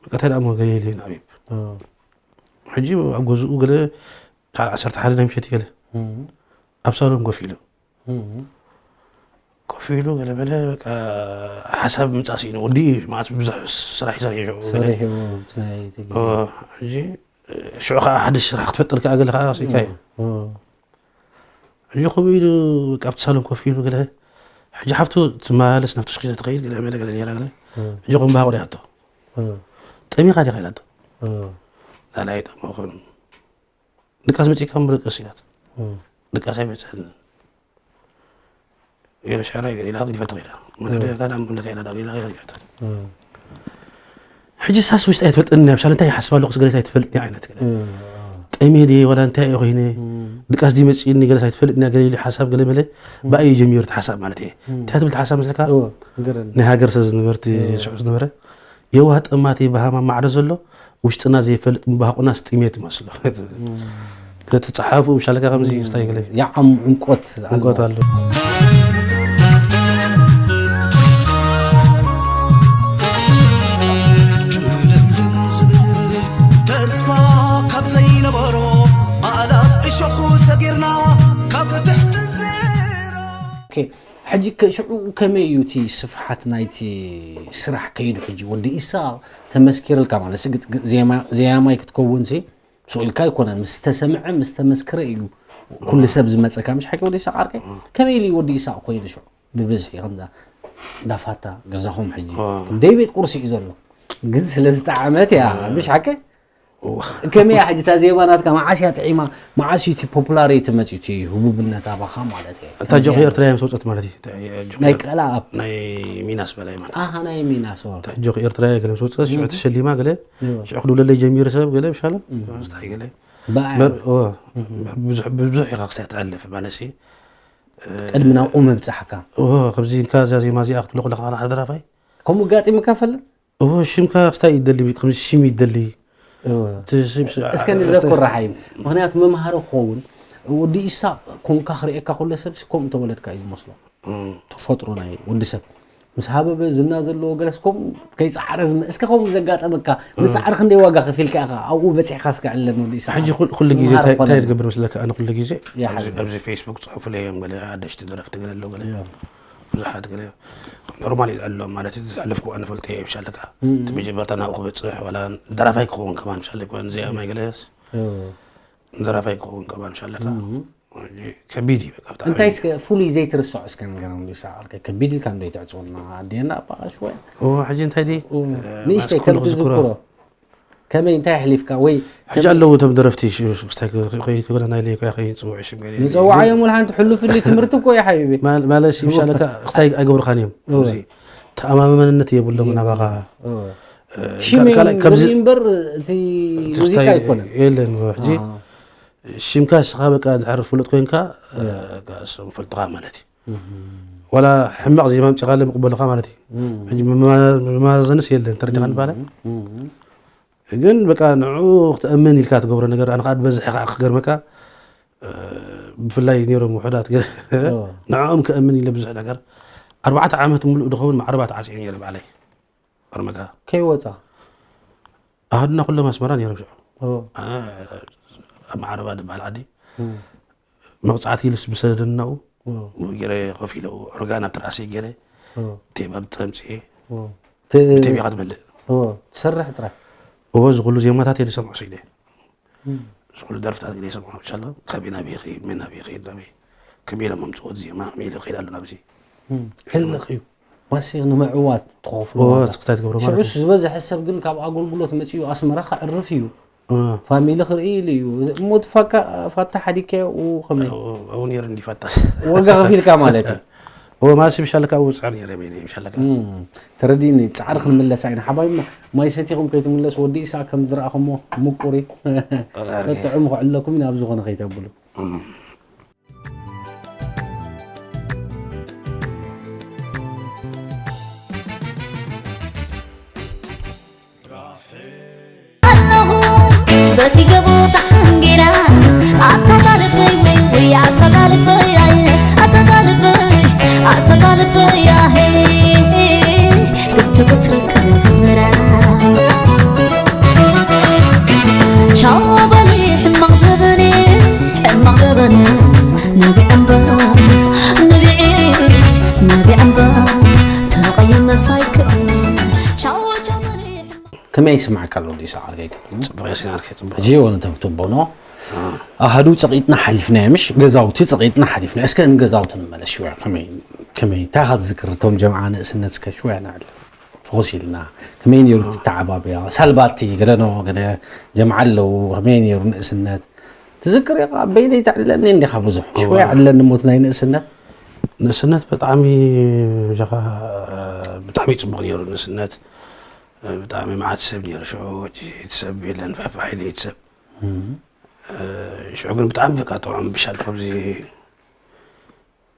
በቃ እንታይ ደኣ እሞ ገለ ኢለ ንኣቢብ። ሕጂ ኣብ ገዝኡ ገለ፣ ዓሰርተ ሓደ ናይ ምሸት ገለ፣ ኣብ ሳሎን ኮፍ ኢሉ። ኮፍ ኢሉ ገለ በለ፣ በቃ ሓሳብ ምጻእ ስኢኑ። ወዲ እዩ፣ መዓስ ብዙሕ ስራሕ ይሰርሕ እዩ ሽዑ ገለ። ሰሪሕዎ፣ እቲ ናይ እቲ ግዜ። ኦ፣ ሕጂ ሽዑ ኸዓ ሓድሽ ስራሕ ክትፈጥር ከኣ ገለ ኸዓ ስኢካ እዩ። ኦ። ሕጂ ከምኡ ኢሉ በቃ ኣብቲ ሳሎን ኮፍ ኢሉ ገለ፣ ሕጂ ሓፍቱ ትመላለስ ናብቲ ሽክሽነ ትኸይድ ገለ መለ ገለ ነይራ ገለ። ሕጂ ከም ባህቑ ሪኣቶ። ጠሚኻ ዲኻ ኢላቶ። ላላ ኣይጠመኹን። ድቃስ መጺእካ እምበር ድቅስ ኢላት። ድቃስ ኣይመጸንን። ገለ ሻዕራይ ገለ ኢላ ገዲፋቶ ከይዳ። መደዳ ዳም እንደካ ኢላ ዳም ኢላ ገዲፋቶ። ሕጂ ሳስ ውሽጢ ኣይትፈልጥን እያ፣ ብሻል እንታይ ይሓስብ ኣለኹ፣ ስገለት ኣይትፈልጥን እያ ዓይነት ገለ። ጠሜ ድየ ዋላ እንታይ እየ ኮይነ፣ ድቃስ ድዩ መጺእኒ፣ ገለስ ኣይትፈልጥን እያ፣ ገለ ኢሉ ሓሳብ ገለ መለ፣ ብኣይ እዩ ጀሚሩ እቲ ሓሳብ ማለት እየ። እንታይ ትብል እቲ ሓሳብ መስለካ? እዎ፣ ንገረኒ። ናይ ሃገር ሰብ ዝነበርቲ ሽዑ ዝነበረ፣ የዋህ ጠማቲ በሃማ ማዕረ ዘሎ፣ ውሽጥና ዘይፈልጥ ምባህቑናስ ጥሜት ይመስሎ። ገለ ትጸሓፉ፣ ብሻለካ ከምዚ ስታይ ገለ። ያዓም ዕምቆት ኣሎ። ዕምቆት ኣሎ። ጭልምልም ዝብል ተስፋ ካብ ዘይነበሮ፣ ኣእላፍ እሾኹ ሰጊርና ካብ ትሕቲ ዜሮ። ኦኬ፣ ሕጂ ከ-፣ ሽዑ ከመይ እዩ እቲ ስፍሓት ናይቲ ስራሕ ከይዱ? ሕጂ ወዲ ኢሳ ተመስኪርልካ ማለት ሲ፣ ግጥ-፣ ግ-፣ ዜማ-፣ ዜያማይ ክትከውን ሲ፣ ስቕ ኢልካ ኣይኮነን። ምስ ተሰምዐ፣ ምስ ተመስክረ እዩ ኩሉ ሰብ ዝመጸካ። ምሽ ሓቂ ወዲ ኢሳ ዓርከይ? ከመይ ኢሉ እዩ ወዲ ኢሳ ኮይኑ ሽዑ? ብብዝሒ ከምዛ እንዳፋታ ገዛኹም ሕጂ እ። ክንደይ ቤት ቁርሲ እዩ ዘሎ። ግን ስለ ዝጠዓመት እያ። እ። ምሽ ሓቂ? እዋ። ከመይ እያ ሕጂ እታ ዜማ ናትካ? መዓስ እያ ጥዒማ? መዓስ እዩ እቲ ፖፑላሪቲ መጺኡ? እቲ ህቡብነት ኣባኻ ማለት እየ። እታ ጆኽ ከምዚኣ ኤርትራ እያ ምስ ወጸት ማለት እዩ። እታ የ-፣ ጆኽ ናይ ኤር-፣ ቀላኣብ። ናይ ሚናስ በላይ ማለት። ኣሃ፣ ናይ ሚናስ፣ ዋ። እታ ጆኽ ኤርትራ እያ ገለ ምስ ወጸት፣ ሽዑ እም። ተሸሊማ ገለ፣ እዋ። ሽዑ ክድውለለይ ጀሚሩ ሰብ ገለ፣ ምሻለ? እም። ምስታይ ገለ። ብኣ መር-፣ እዋ። እም። ብዙሕ፣ ብዙሕ ኢኻ ክሳይ ትኣልፍ ማለት ሲ። ቅድሚ ናብኡ ምብጻሕካ። እዋ፣ ከምዚ ኢልካ እዛ ዜማ እዚኣ ክትብሎ ከለኻ፣ ሓደ ደራፋይ? ከምኡ ኣጋጢሙካ ፈልጥ? እዎ፣ ሽምካ ክስታይ ይደሊ፣ ከምዚ ሽም ይደሊ። እዎ። እቲ ሽም ስ-፣ እስከ አ-፣ ንዘኩር ረሓይም። ምኽንያቱ መምሃሪ ክኸውን፣ ወዲ ኢሳ ኮንካ ክርእየካ ከሎ ሰብሲ ከምኡ ተወለድካ እዩ ዝመስሎ። እም። ተፈጥሮ ናይ ወዲ ሰብ። ምስ ሃበበ ዝና ዘለዎ ገለስ ከምኡ ከይጸዓረ ዝመ-፣ እስከ ከምኡ ዘጋጠመካ፣ እም። ንጻዕሪ ክንደይ ዋጋ ከፊልካ ኢኻ ኣብኡ በጺሕካ እስከ ዕለን ወዲ ኢሳ። ሕጂ ኩል-፣ ኩሉ ግዜ መምሃሪ እንታይ፣ እንታይ ክኾነና። ትገብር መስለካ? ኣነ ኩሉ ግዜ ይሓ-፣ ኣብዚ፣ ኣብዚ ፌስቡክ ጽሑፉለይ እዮም ገለ ሓደሽቲ ደረፍቲ ገለ ኣለዉ ገለ። እዮም። ብዙሓት ገለ ኖርማል እዩ ዘሎ ማለት እዩ። ዘሕለፍኩ ኣነ ፈልጠ እየ ብሻለካ። እም። እቲ መጀመርታ ናብኡ ክበጽሕ ዋላ ደራፋይ ክኸውን ከማን ብሻለካ፣ እዚኣ ማይ ገለስ እዎ። ደራፋይ ክኸውን ከማን ብሻለካ። እም። ከቢድ እዩ በቃ ብጣዕሚ። እንታይ እስከ ፍሉይ ዘይትርስዖ እስከ ንገረኒ፣ ይስሓቕ ዓርከይ? ከቢድ ኢልካ እንዶ ይትዕጽወና፣ ኣዴና ኣባኻ ሽወያ። እዎ፣ ሕጂ እንታይ ድዩ? እዎ። እ፣ ንእሽተይ ማስክ ኩሉ ከም ክዝክሮ። ትዝክሮ። ከመይ፣ እንታይ ኣሕሊፍካ? ወይ ሕጂ ከመይ ኣለዉ እቶም ደረፍቲ ሽ-፣ ሽ-፣ ክስታይ ክ-፣ ክ-፣ ከይዱ ክብለ ናይ ለይኮ እያ ከይጽውዕ ሽም ገለ ንጸውዓዮም ወላ ሓንቲ ሕሉፍ እንዲ ትምህርቲ እኮ እዩ ሓቢቢ። ማል-፣ ማለት ሲ ምሻለካ ክስታይ ኣይገብሩኻን እዮም። እወ። እዚ ተኣማመንነት የብሎም እወ። ናባኻ። እወ። እ፣ ሽም ካልኣይ እዮም ካብዚ እምበር እቲ እቲ ሙዚቃ ክስታይ ኣይኮነን። የለን እወ። ሕጂ ኣሃ። ሽምካ ንስኻ በቃ ድሕር ፍሉጥ ኮይንካ፣ እ፣ እወ። እሶም ፈልጥኻ ማለት እዩ። እህ። ዋላ ሕማቕ ዜማ ኣምጺኻለ ምቕበልኻ ማለት እዩ። እም። ሕጂ መማ-፣ መማዘንስ የለን፣ ተረዲኻ እም። ንባለ? እም። ግን በቃ ንዕኡ ክትእምን ኢልካ ትገብሮ ነገር፣ ኣነ ኸኣ ዝበዝሕ ኸኣ ክገርመካ፣ እ፣ ብፍላይ ነይሮም ውሑዳት ገ-፣ እዎ። ንዕኦም ከእምን ኢለ ብዙሕ ነገር፣ ኣርባዕተ ዓመት ሙሉእ ድኸውን ማዕረባ ተዓጽየ ነይረ ባዕለይ። ገርመካ። ከይወጻ? ኣሃዱና ኩሎም ኣስመራ ነይሮም ሽዑ። እዎ። ኣነ ኣብ ማዕረባ ዝበሃል ዓዲ እም። መቕጻዕቲ ኢሉስ ብሰደደናኡ እዎ። ገይረ ኮፍ ኢለ ኦርጋን ኣብቲ ራእሰይ ገይረ እዎ። ቴብ ኣብ ተምጽኤ እዎ። ተ-፣ ቴብ ኢኻ ትመልእ። እዎ። ትሰርሕ ጥራይ። እዎ፣ እዚ ኩሉ ዜማታት እየ ዝሰምዖ ስኢነ። እም። እዚ ኩሉ ደርፍታት ገለ ይሰምዖ። ኢንሻላህ፣ ካበይ ናበይ ይኸይድ፣ መን ናበይ ይኸይድ፣ ናበይ፣ ከመይ ኢሎም ኣምጽእዎ እቲ ዜማ፣ ከመይ ኢሉ ይኸይድ ኣሎ ናብዚ። እም። ህልኽ እዩ። ዋሲ ንምዕዋት ትኸፍሉ እዎ፣ ዋጋ። ስክታይ ትገብሮ ማለት ሽዑስ እዩ። ዝበዝሐ ሰብ ግን ካብ ኣገልግሎት መጺኡ ኣስመራ ከዕርፍ እዩ። እዎ። ፋሚሊ ክርኢ ኢሉ እዩ። እሞ እቲ ፋካ-፣ ፋታ ሓዲግካዮ ኡ ከመይ? እዎ፣ ኣብኡ ነይሩ እንዲ ፋታ። ዋጋ ከፊልካ ማለት እዩ። እዎ፣ ማለት ብሻለካ ኣብኡ ጽዕር ነይረ በይነይ፣ ብሻለካ። እም፣ ተረዲእኒ። ጻዕሪ ክንምለሳ ኢና። ሓባይብና፣ ማይ ሰቲኹም ከይትምለሱ፣ ወዲ ኢሳቅ ከም ዝረኣኹሞ ምቁር እዩ። ኦኬ። ጥዑም ክዕለኩም ኢና፣ ኣብ ዝኾነ ከይተብሉ። እም። ኣለኹ በቲ ገቦ ተሓንጊራ፣ ኣታ ዛልበይ ወይ ወይ ኣታ ዛልበይ ኣይ፣ ኣታ ዛልበይ፣ ኣታ ዛልበይ ኣሄ፣ ክትፍትር ክዝምራ። ቻው በሊ ሕማቕ ዘበነ፣ ሕማቕ ዘበነ፣ ነቢዐ እምበር፣ ነቢዐ፣ ነቢዐ እምበር፣ ተቐይመ ሳይክል። ቻው ቻው በሊ ከመይ ይስማዕካ ኣሎ ወዲ ኢሳቅ ዓርከይ? ጽቡቕ እየ፣ ሲናርከ ጽቡቕ። ሕጂ ወነ ተብትቦ ኖ? አ። ኣሃዱ ጸቒጥና ሓሊፍናዮ፣ ምሽ? ገዛውቲ ጸቒጥና ሓሊፍናዮ። እስከ ንገዛውቲ ንመለስ ሽወያ። ከመይ፣ ከመይ፣ እንታይ ኢኻ ትዝክር? እቶም ጀምዓ ንእስነት እስከ ሽወያ ንዕለ። ፍኹስ ኢልና። ከመይ ነይሩ አ። እቲ ተዓባብያ? ሳልባቲ፣ ገለ ኖ፣ ገለ ጀምዓ ኣለዉ። ከመይ ነይሩ ንእስነት? ትዝክር ኢኻ? በይነይ ተዕልለኒ እንዲኻ ብዙሕ። እዋ። ሽወያ ዕለኒ ሞት ናይ ንእስነት። ንእስነት ብጣዕሚ፣ ጃኻ፣ ብጣዕሚ ጽቡቕ ነይሩ ንእስነት። ብጣዕሚ መዓት ሰብ ነይሩ ሽዑ፣ እቲ ሰብ የለን፣ ፋፋ ሓይለ እቲ ሰብ። እም። ሽዑ ግን ብጣዕሚ በቃ ጥዑም ብሻል ከምዚ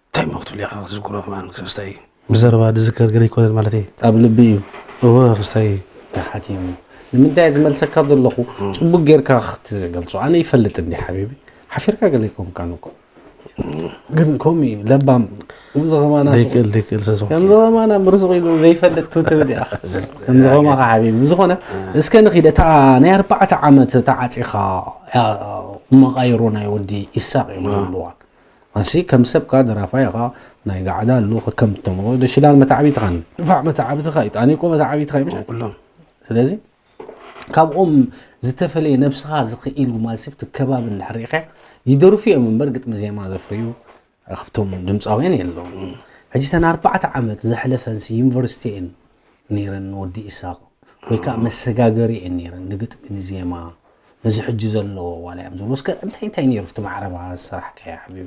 እንታይ እሞ ክትብል ኢኻ ክትዝክሮ ከማን ክስታይ። ብዘረባ ዝዝከር ገለ ኣይኮነን ማለት እዩ። ኣብ ልቢ እዩ። እወ፣ ክስታይ እዩ። ተሓቲሙ። ንምንታይ እየ ዝመልሰካ ዘለኹ? እም። ጽቡቅ ጌርካ ክትገልጾ። ኣነ ይፈልጥ እንዲ ሓቢቢ። ሓፊርካ ገለ ኣይኮንካን እኮ። ግን ከምኡ እዩ፣ ለባም። ከምዚ ከማና ሱቕ። ደይክእል፣ ደይክእል ሰብ ዝኾነ። ከምዚ ከማና ምርሱቕ ኢሉ ዘይፈልጥ ቱ ትብል ኢኻ። ከምዚ ከማኻ ሓቢቢ። ብዝኾነ፣ እስከ ንኺድ፣ እታ ናይ ኣርባዕተ ዓመት እታ ዓጺኻ፣ ያ፣ መቓይሮ ናይ ወዲ ኢሳቕ እዮም ዝብልዋ። ኣሲ ከም ሰብካ ደራፋይ ኢኻ፣ ናይ ጋዕዳ ኣሎ፣ ከም ተምሮ ደሽላን መታዕቢትኻን፣ ፋዕ መታዕቢትኻ፣ ኢጣኒቆ መታዕቢትኻ ይምሽ። ኩሎም። ስለዚ ካብኦም ዝተፈለየ ነብስኻ ዝኽኢሉ ማለትሲ እቲ ከባቢ እንድሕር ርኢኻ ይደርፉ እዮም እምበር ግጥሚ ዜማ ዘፍርዩ ካብቶም ድምፃውያን የለውም። ሕጂ እተን ኣርባዕተ ዓመት ዘሕለፈንሲ ዩኒቨርሲቲ እየን ነይረን ወዲ ኢሳቕ ወይ ከዓ መሰጋገሪ እየን ነይረን ንግጥሚ ንዜማ ነዚ ሕጂ ዘለዎ ዋላ እዮም ዝብሉ እስከ እንታይ እንታይ ነይሩ ኣብቲ ማዕረባ ዝሰራሕካዮ ሓቢቢ?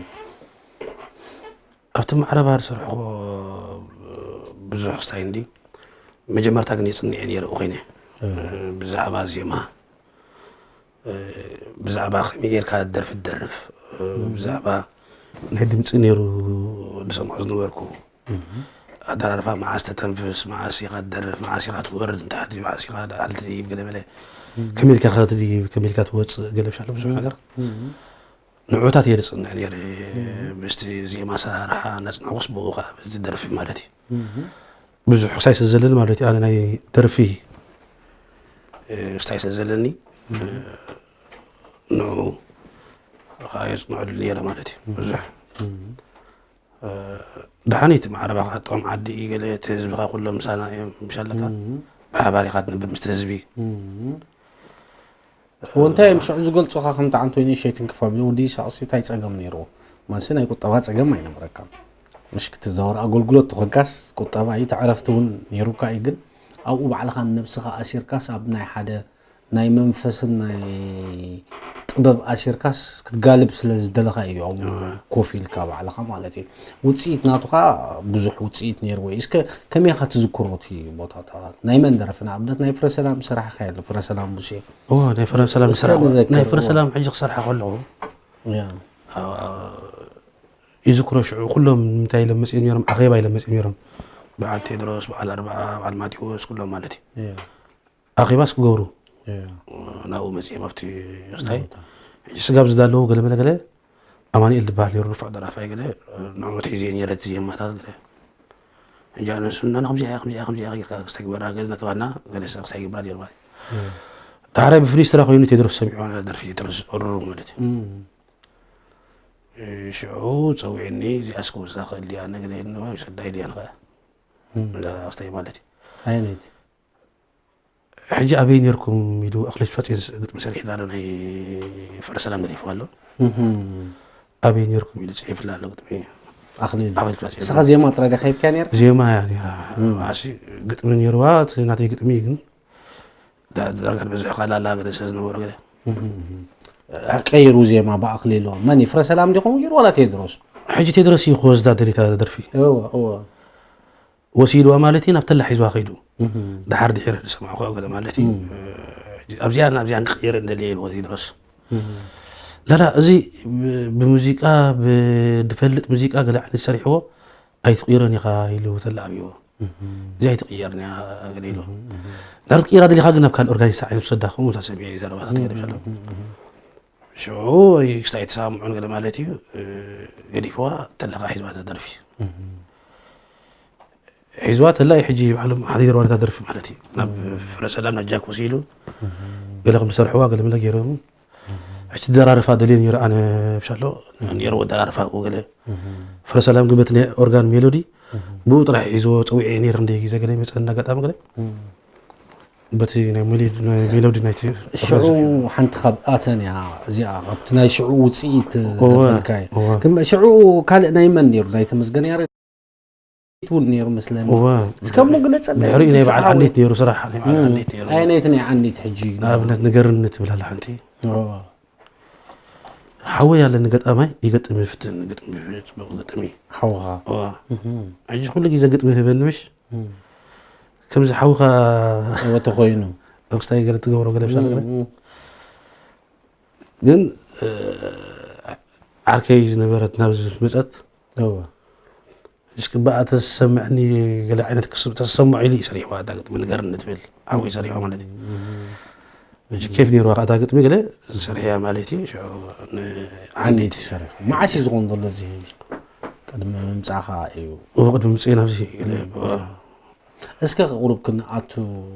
ኣብቲ ማዕረባ ዝሰርሕዎ ብዙሕ ክስታይ እንዲ መጀመርታ ግን የፅንዕ ነይረ ኮይነ ብዛዕባ ዜማ ብዛዕባ ከመይ ጌርካ ደርፊ ትደርፍ ብዛዕባ ናይ ድምፂ ነይሩ ዝሰምዖ ዝነበርኩ ኣደራርፋ መዓስ ተተንፍስ መዓስ ኢኻ ትደርፍ መዓስ ኢኻ ትወርድ ንታሕቲ መዓስ ኢኻ ዳዕል ትድይብ ገለ በለ ከመይ ኢልካ ኢኻ ትድይብ ከመይ ኢልካ ትወፅእ ገለ ብሻለ ብዙሕ ነገር ንዑታት እየ ዝፅንዕ ነይረ ምስቲ ዜማ ኣሰራርሓ እናፅናዕኩስ ብኡ ከዓ በዚ ደርፊ ማለት እዩ ብዙሕ ክሳይ ስለ ዘለኒ ማለት እዩ ኣነ ናይ ደርፊ ክስታይ ስለ ዘለኒ ንዑ ከዓ የፅንዐሉ ነይረ ማለት እዩ ብዙሕ ድሓኒት ማዕረባ ከዓ ጥቕም ዓዲ እዩ ገለ እቲ ህዝብኻ ኩሎም ምሳና እዮም ምሻለካ ብሓባር ኢኻ ትነብር ምስቲ ህዝቢ ወንታይ እዮም ሽዑ ዝገልፁኻ ከምቲ ዓንቶኒ ሸይትን ክፋ ወዲ ይስሐቕሲ እንታይ ፀገም ነይርዎ ማለትሲ ናይ ቁጠባ ፀገም ኣይነበረካን ምሽ ክትዛወር ኣገልግሎት ተኾንካስ ቁጠባ እዩ ተዕረፍቲ እውን ነይሩካ እዩ ግን ኣብኡ ባዕልኻ ንነብስኻ ኣሲርካስ ኣብ ናይ ሓደ ናይ መንፈስን ናይ ጥበብ ኣሲርካስ ክትጋልብ ስለ ዝደለኻ እዩ ኣብኡ ኮፍ ኢልካ ባዕልኻ ማለት እዩ ውፅኢት ናቱኻ ብዙሕ ውፅኢት ነይርዎ እዩ እስከ ከመይ ኢኻ ትዝክሮ እቲ ቦታታት ናይ መን ደረፊ ንኣብነት ናይ ፍረሰላም ሰራሕካ የለ ፍረሰላም ሙሴ እዎ ናይ ፍረሰላም ዝሰርሐ ናይ ፍረሰላም ሕጂ ክሰርሓ ከለኹ ይዝክሮ ሽዑ ኩሎም እንታይ ኢሎም መፅኦም ነይሮም ኣኼባ ኢሎም መፅኦም ነይሮም በዓል ቴድሮስ በዓል ኣርባዓ በዓል ማቴዎስ ኩሎም ማለት እዩ ኣኼባስ ክገብሩ ናብኡ መፅኦም ኣብቲ ስታይ ሕጂ ስጋብ ዝዳለዉ ገለመለ ገለ ኣማኒኤል ዝበሃል ነይሩ ንፉዕ ደራፋይ ገለ ንዕኡ ትሒዘ ነይረ እቲ ዜማታት ገለ ሕጂ ኣነ ንሱ እና ከምዚኣ ከምዚኣ ከምዚኣ ጌርካ ክስታይ ግበራ ገለ እናተባህልና ገለ ሰብ ክስታይ ግበራ ነይሩ ማለት እዩ ዳሕራይ ብፍሉይ ስራ ኮይኑ ቴድሮስ ሰሚዑ ደርፊ ቴድሮስ ኦርሩ ማለት እዩ ሽዑ ፀዊዕኒ እዚኣ እስከ ወስዳ ክእል ድያ ነገለ ሰዳይ ድያ ንኸ ክስታይ ማለት እዩ ዓይነት ሕጂ ኣበይ ነርኩም ኢሉ ኣክሊል ፋጼን ግጥሚ ሰሪሕና ኣሎ ናይ ፈረሰላም ገዲፍዋ ኣሎ ኣበይ ነርኩም ኢሉ ፅሒፍላ ኣሎ ግጥሚ ኣክሊል ፋጼን እስኻ ዜማ ጥራይ ዲኻ ሂብካያ ነይርካ ዜማ እያ ነይራ ኣሲ ግጥሚ ነይርዋ እቲ ናተይ ግጥሚ ግን ዳርጋ ዝበዝሑ ካላላ ገለ ስለ ዝነበሩ ገለ ቀይሩ ዜማ ብኣክሊሉ መን ፍረሰላም ዲኹም ገይሩ ዋላ ቴድሮስ ሕጂ ቴድሮስ እዩ ክወስዳ ደሊታ ደርፊ እወ እወ ወሲድዋ ማለት እዩ ናብ ተላ ሒዝዋ ከይዱ ድሓር ድሒረ ዝሰማዕኩ ገለ ማለት እዩ ኣብዚኣን ኣብዚኣን ክቅየር እንደልየ ኢልዎ ድረስ ላላ እዚ ብሙዚቃ ብድፈልጥ ሙዚቃ ገለ ዓይነት ሰሪሕዎ ኣይትቅይሮን ኢኻ ኢሉ ተላ ኣብይዎ እዚ ኣይትቅየርን እያ ገለ ኢልዎ ናብ ትቅይራ ደሊኻ ግን ናብ ካልእ ኦርጋኒስታ ዓይነት ውሰዳ ከምኡ ተሰሚዐ እዩ ዘረባታት ገለ ሸሎ ሽዑ ክስታይ ተሰማምዑን ገለ ማለት እዩ ገዲፍዋ ተለካ ሒዝዋ ተደርፊ ሒዝዋ ተላ እዩ ሕጂ ባዕሎም ሓዲርዋ ነታ ደርፊ ማለት እዩ ናብ ፍረ ሰላም ናብ ጃክ ወሲዱ ገለ ከም ዝሰርሕዋ ገለ ምለ ገይሮም ሕጂ ደራርፋ ደልየ ነይረ ኣነ ብሻሎ ነይረ ወደራርፋ ገለ ፍረ ሰላም ግን በቲ ናይ ኦርጋን ሜሎዲ ብኡ ጥራሕ ሒዝዎ ፀዊዐ ነይረ ክንደይ ግዜ ገለ ይመፀኒ ኣጋጣሚ ገለ በቲ ናይ ሜሎዲ ናይቲ ሽዑ ሓንቲ ካብ ኣተን እያ እዚኣ ካብቲ ናይ ሽዑ ውፅኢት ዘበልካይ ሽዑ ካልእ ናይ መን ነይሩ ናይ ተመስገን ያረ እውን ነይሩ መስለኒ እስከሞ ግለፀ ድሕሪኡ ናይ በዓል ዓንዲት ነይሩ ስራሕ ናይ በዓል ዓንዲት ነይሩ ኣየነይቲ ናይ ዓንዲት ሕጂ ንኣብነት ንገርኒ ትብላላ ሓንቲ ሓወይ ኣለኒ ገጣማይ ይገጥም ይፍትን ግጥሚ ጽቡቅ ግጥሚ ሓውኻ ሕጂ ኩሉ ግዜ ግጥሚ ህበኒ ምሽ ከምዚ ሓውኻ ወተ ኮይኑ ክስታይ ገለ ትገብሮ ገለ ብሻ ነገር ግን ዓርከይ ዝነበረት ናብዚ መፀት እስኪ ብኣ ተሰምዕኒ ገለ ዓይነት ክስብ ተሰምዖ ኢሉ እዩ ሰሪሕዋ እታ ግጥሚ ንገርኒ ትብል ዓወይ ሰሪሖ ማለት እዩ ሕጂ ኬፍ ነይርዋ ከኣታ ግጥሚ ገለ ዝሰርሕያ ማለት እዩ ሽዑ ንዓንዲት ሰሪሑ መዓስ እዩ ዝኾን ዘሎ እዚ ቅድሚ ምምፃእኻ እዩ እዎ ቅድሚ ምፅእ ናብዚ ገለ እስከ ቁሩብ ክንኣቱ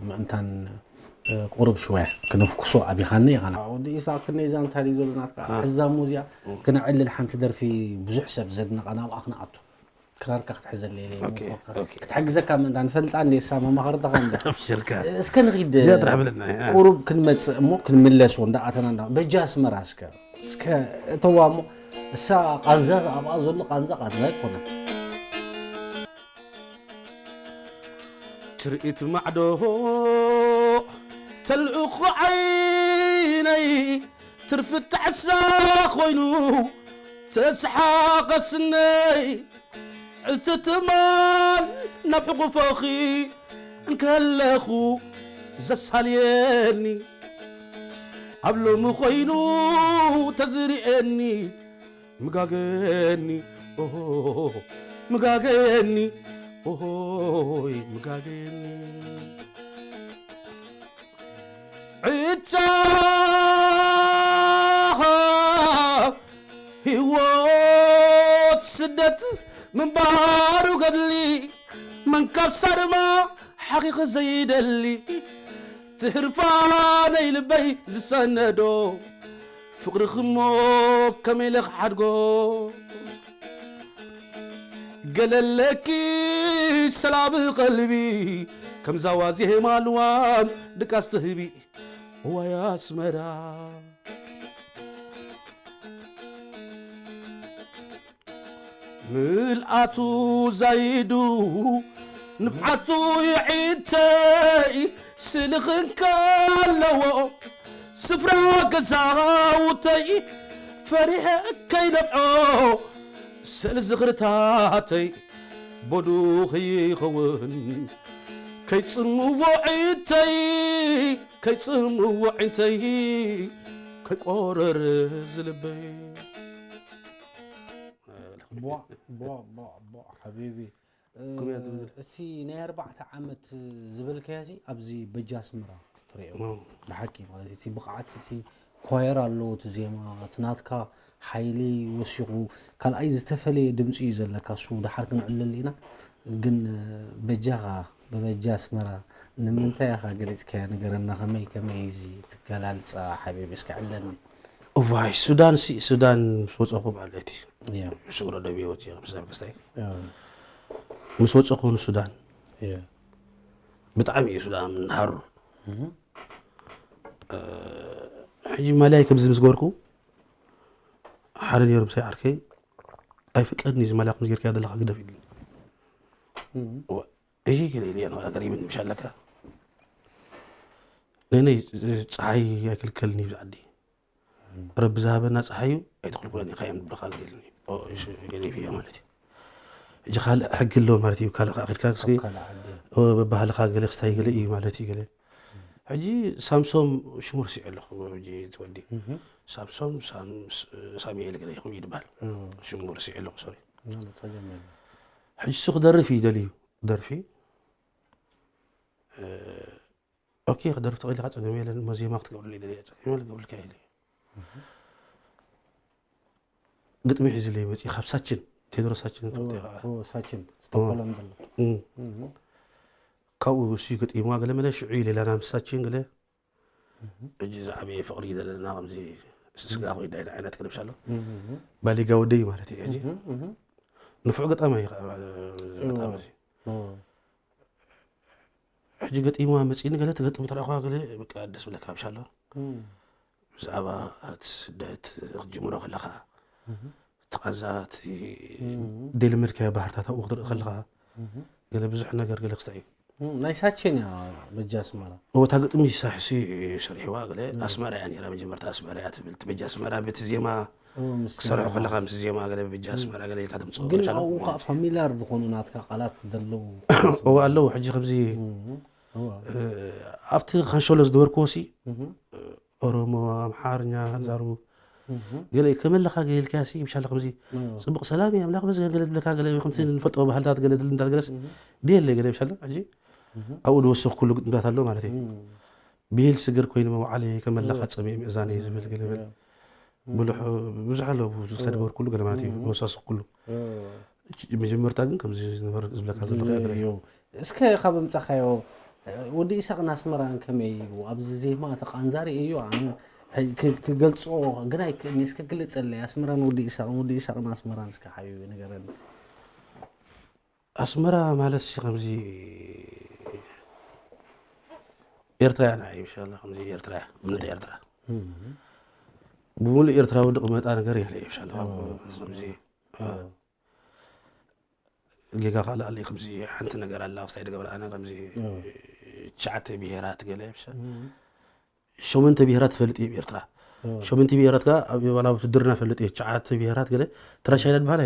ምእንታን ቁሩብ ሽወያ ክነፍኩሶ ኣቢኻኒ ኢኻና። ወዲ ኢሳቅ ክንደይ ዛንታ ድዩ ዘሎ ናትካ? ሕዛ ሙዚያ ክነዕልል ሓንቲ ደርፊ ብዙሕ ሰብ ዘድንቓ ናብኣ ክነኣቱ። ክራርካ ክትሕዘለይ ኢለ እየ። ኦኬ፣ ኦኬ። ክትሕግዘካ ምእንታ ንፈልጣ እንደ እሳ መማኸርታ ከምዛ። ኣብሽርካ። እስከ ንኺድ እዚኣ ጥራሕ በለትና፣ እ። ቁሩብ ክንመጽእ እሞ ክንምለስ ወንዳ ኣተና እንዳ በጃ ኣስመራ እስከ። እስከ እተዋ እሞ እሳ ቃንዛ ኣብኣ ዘሎ ቃንዛ ቃንዛ ኣይኮነን። ትርኢት ማዕዶ ተልእኾ ዓይነይ ትርፊ ጣዕሳ ኮይኑ ተስሓቐስነይ ዕትትማን ናብ ሕቑፎኺ እንከለኹ ዘሳልየኒ ኣብ ሎሚ ኮይኑ ተዝርእየኒ ምጋገየኒ ኦሆ ምጋገየኒ ኦሆይ ምጋገየኒ ዕጫ ህይወት ስደት ምንባሩ ገድሊ መንካብ ሳርማ ሓኺኺ ዘይደሊ ትህርፋ ናይ ልበይ ዝሰነዶ ፍቕርኽሞ ከመይ ኢለ ክሓድጎ ገለለኪ ሰላም ቐልቢ ከምዛ ዋዜማ ልዋም ድቃስ ትህቢ እዋይ ኣስመራ ምልኣቱ ዛይዱ ንብዓቱ ይዒተይ ስልኽ እንከለዎ ስፍራ ገዛውተይ ፈሪሐ ከይነብዖ ስእሊ ዝኽርታተይ ቦዱ ከይኸውን ከይጽምዎ ዒተይ ከይጽምዎ ዒተይ ከይቆረር ዝልበይ ቧዕ ቧዕ ቧዕ ቧዕ ሓቢቢ እ፣ ኩብያ ትብል። እቲ ናይ ኣርባዕተ ዓመት ዝበልካዮ ሲ ኣብዚ በጃ ኣስመራ ትሪኦ ብሓቂ ማለት እቲ ብቕዓት እቲ ኳየር ኣለዎ እቲ ዜማ እቲ ናትካ ሓይሊ ወሲኹ ካልኣይ ዝተፈለየ ድምፂ እዩ ዘለካ እሱ ድሓር ክንዕልል ኢና ግን እ፣ በጃኻ ብበጃ ኣስመራ ንምንታይ ኢኻ ገሊፅካያ ንገረና ከመይ ከመይ እዩ እዚ ትገላልፃ ሓቢቢ እስኪ ዕለኒ እዋይ ሱዳን ሲ ሱዳን ምስ ወፀኹ ማለት እዩ እያ ሽግሮ ደብ ህይወት እየ ምስ ዛብ ክስታይ እያ ምስ ወፀኹ ንሱዳን እያ ብጣዕሚ እዩ ሱዳን ሃሩር ሕጂ ማልያይ ከምዚ ምስ ገበርኩ ሓደ ነይሩ ምሳይ ዓርከይ ኣይፍቀድኒ እዚ ማልያ ከምዚ ጌርካዮ ዘለካ ግደፍ ኢልኒ እዋ፣ እሂ ክልእል እየ ንቕኣ ገሪብኒ ምሽ ኣለካ ነነይ ፀሓይ ኣይክልከልኒ ብዛ ዓዲ ረቢ ዝሃበና ፀሓይ እዩ ኣይትኽልኩለኒ ኢኻ እዮም ዝብልካ ገለ ኢልኒ ኦ፣ እሺ፣ ገለ ኢያ ማለት እዩ ሕጂ ካልእ ሕጊ ኣለዎ ማለት እዩ ካልእ ከዓ ከድካ ክስኪ ካልእ ዓዲ ኦ፣ በባህልኻ ገለ ክስታይ ገለ እዩ ማለት እዩ ገለ ሕጂ ሳምሶም ሽሙ ርሲዐ ኣለኹ ሕጂ ትወዲ ሳምሶም ሳም- ሳሙኤል ገለ ይኸውን ይድበሃል ሽሙ ርሲዐ ኣለኹ ሶሪ ምናልባት ፀገም የለን ሕጂ እሱ ክደርፍ እዩ ደልዩ ደርፊ ኦኬ ክደርፍ ትኽእል ኢኻ ፀገም የለን እሞ ዜማ ክትገብርሉ ይደልየ ፀገም የለ ክገብርልካ ኢለ ግጥሚ ሒዝለይ መፂ ካብ ሳችን ቴድሮ ሳችን ትፈልጦ ኢኻ ኦ፣ ሳችን ስቶኮሎም ዘሎ እም። ካብኡ እሱ ገጢምዋ ገለ መለ ሽዑ እዩ ሌላና ምስ ሳችን ገለ ሕጂ ዝዓበየ ፍቕሪ እዩ ዘለና ከምዚ ስጋ ኮይና ኢና ዓይነት ክልብሻሎ ባሊጋ ወደይ ማለት እዩ ሕጂ ንፉዕ ገጣማይ እዩ ከዓ ገጣሚ እዚ ሕጂ ገጢምዋ መፂኒ ገለ ትገጥም ተረእኳ ገለ በቃ ደስ ብለካ ብሻሎ ብዛዕባ እቲ ስደት ክትጅምሮ ከለኻ እቲ ቃንዛ እቲ ደይለመድካዮ ባህርታት ኣብኡ ክትርኢ ከለኻ ገለ ብዙሕ ነገር ገለ ክስታይ እዩ እም፣ ናይ ሳችን እያ በጃ ኣስመራ እወታ ግጥሚ ሳሕሲ ሰሪሕዋ ገለ ኣስመራ እያ ነራ መጀመርታ ኣስመራ እያ ትብል እቲ በጃ ኣስመራ በቲ ዜማ እዎ፣ ምስ ክሰርሑ ከለኻ ምስ ዜማ ገለ በጃ ኣስመራ ገለ ኢልካ ተምፅኦ ግን መቻል ኣብኡ ከዓ ፋሚላር ዝኾኑ ናትካ ቃላት ዘለዉ እዎ ኣለዉ ሕጂ ከምዚ እዎ። ኣብቲ ካንሸሎ ዝነበርክዎ ሲ ኦሮሞ ኣምሓርኛ ዛርቡ ገለ ከመለኻ ገለ ኢልካ ሲ ብሻለ ከምዚ ፅቡቅ ሰላም እዩ ኣምላኽ መስገን ገለ ድብለካ ገለ ከምቲ ንፈልጦ ባህልታት ገለ ድልምዳት ገለስ ድየለ ገለ ብሻለ ሕጂ ኣብኡ ዝወሰኽኩሉ ግጥምታት ኣሎ ማለት እዩ ብሄል ስግር ኮይኑ መውዓለ ከመለኻ ፀሚእ ምእዛነ ዝብል ገለ በል ብልሑ ብዙሕ ኣለዉ ዝክሳድ ገበርኩሉ ገለ ማለት እዩ ዝወሰኽኩሉ መጀመርታ ግን ከምዚ ዝነበረ ዝብለካ ዘለኹ እያ ገለ እዩ እስከ ካብ ምጻኻዮ ወዲ ኢሳቕን ኣስመራን ከመይ እዩ ኣብዚ ዜማ እቲ ቃንዛ ርእዮ ኣነ ክገልጾ ግን ኣይክእልንስ ከግልጸለይ ኣስመራን ወዲ ኢሳቕን ወዲ ኢሳቕን ኣስመራን እስከ ሓዩ ንገረኒ። ኣስመራ ማለት ሲ ከምዚ ኤርትራ እያ ንዓይ ምሻላ ከምዚ ኤርትራ እያ ምልእቲ ኤርትራ ብምሉእ ኤርትራዊ ድቕመጣ ነገር የለ ምሻላ ከምዚ ጌጋ ካልእ ኣለይ ከምዚ ሓንቲ ነገር ኣላ ክስታይ ድገብር ኣነ ከምዚ ትሽዓተ ብሄራት ገለ ምሻ ሸመንተ ብሄራት ትፈልጥ እየ ኤርትራ ሸመንተ ብሄራት ከ ኣብ ዋላ ውትድርና ፈልጥ እየ ትሽዓተ ብሄራት ገለ ትራሻይዳ ድበሃል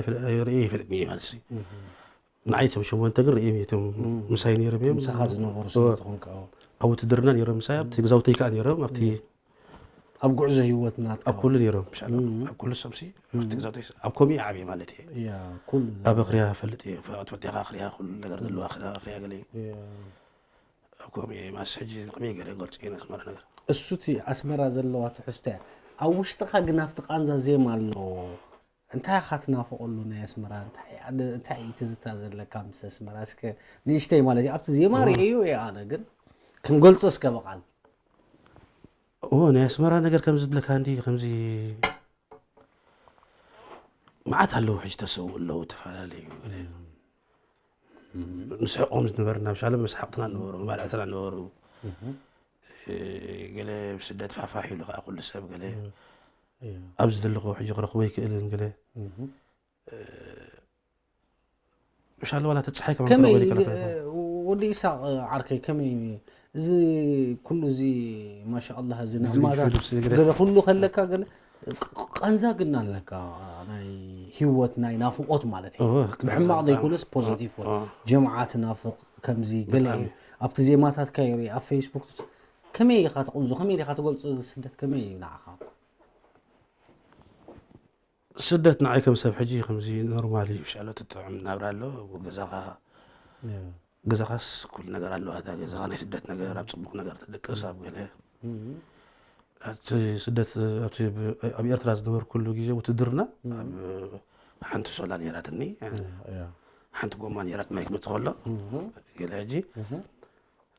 ርእየ ይፈልጥ እየ ማለት ንዓይ እቶም ሸሞንተ ግን ርእዮም እቶም ምሳይ ነይሮም እዮም ምሳኻ ዝነበሩ ስለዝኾንካ ኣብ ውትድርና ነይሮም ምሳይ ኣብቲ ገዛውተይ ከዓ ነይሮም ኣብቲ ኣብ ጉዕዞ ህይወትና ኣብ ኩሉ ነይሮም ምሻ ኣብ ኩሉ ሰምሲ ኣብቲ ገዛውተይ ኣብ ኮሚኡ ዓብየ ማለት እየ ኩሉ ኣብ ኣኽርያ ፈልጥ እየ ትፈልጥ ኢኻ ኣኽርያ ኩሉ ነገር ዘለዋ ኣኽርያ ገለ ኣብ ኮሚኡ ማስ ሕጂ ንቅድሚ ገለ ገልጽ እየ ነስመረ ነገር እሱቲ ኣስመራ ዘለዋ ትሕዝቶ እያ ኣብ ውሽጥኻ ግን ኣብቲ ቃንዛ ዜማ ኣሎ እንታይ ኢኻ ትናፍቐሉ ናይ ኣስመራ እንታይ እንታይ እዩ ትዝታ ዘለካ ምስ ኣስመራ እስከ ንእሽተይ ማለት እዩ ኣብቲ ዜማ ርእዩ እየ ኣነ ግን ክንገልጾ እስከ በቓል ኦ ናይ ኣስመራ ነገር ከም ዝብለካ እንዲ ከምዚ መዓት ኣለዉ ሕጂ ተሰው ኣለዉ ተፈላለዩ ንስሕቆም ዝነበርና ብሻለ መስሓቅትና ነበሩ መባልዕትና ነበሩ ገለ ብስደት ፋፋሕ ኢሉ ከዓ ኩሉ ሰብ ገለ ኣብዚ ዘለኹ ሕጂ ክረኽቦ ይክእልን ገለ ምሻለ ዋላ ተፀሓይ ከመይ ወዲ ኢሳቅ ዓርከይ ከመይ እዚ ኩሉ እዚ ማሻ ኣላህ እዚ ንዕማታት ገለ ኩሉ ከለካ ገለ ቃንዛ ግን ኣለካ ናይ ህይወት ናይ ናፍቆት ማለት እዩ ብሕማቅ ዘይኮነስ ፖዘቲቭ ጀምዓ ትናፍቅ ከምዚ ገለ ኣብቲ ዜማታትካ ይርኢ ኣብ ፌስቡክ ከመይ ኢኻ ትቕንዞ ከመይ ኢኻ ትገልጾ እዚ ስደት ከመይ እዩ ንዓኻ ስደት ንዓይ ከም ሰብ ሕጂ ከምዚ ኖርማል እዩ ሻሎ ትጥዕም ናብራ ኣሎ ገዛኻ ገዛኻስ ኩሉ ነገር ኣለዋ እታ ገዛኻ ናይ ስደት ነገር ኣብ ፅቡቅ ነገር ትድቅስ ኣብ ገለ እቲ ስደት ኣብ ኤርትራ ዝነበርኩሉ ግዜ ውትድርና ኣብ ሓንቲ ሶላ ነይራትኒ ሓንቲ ጎማ ነይራት ማይ ክመፅእ ከሎ ገለ ሕጂ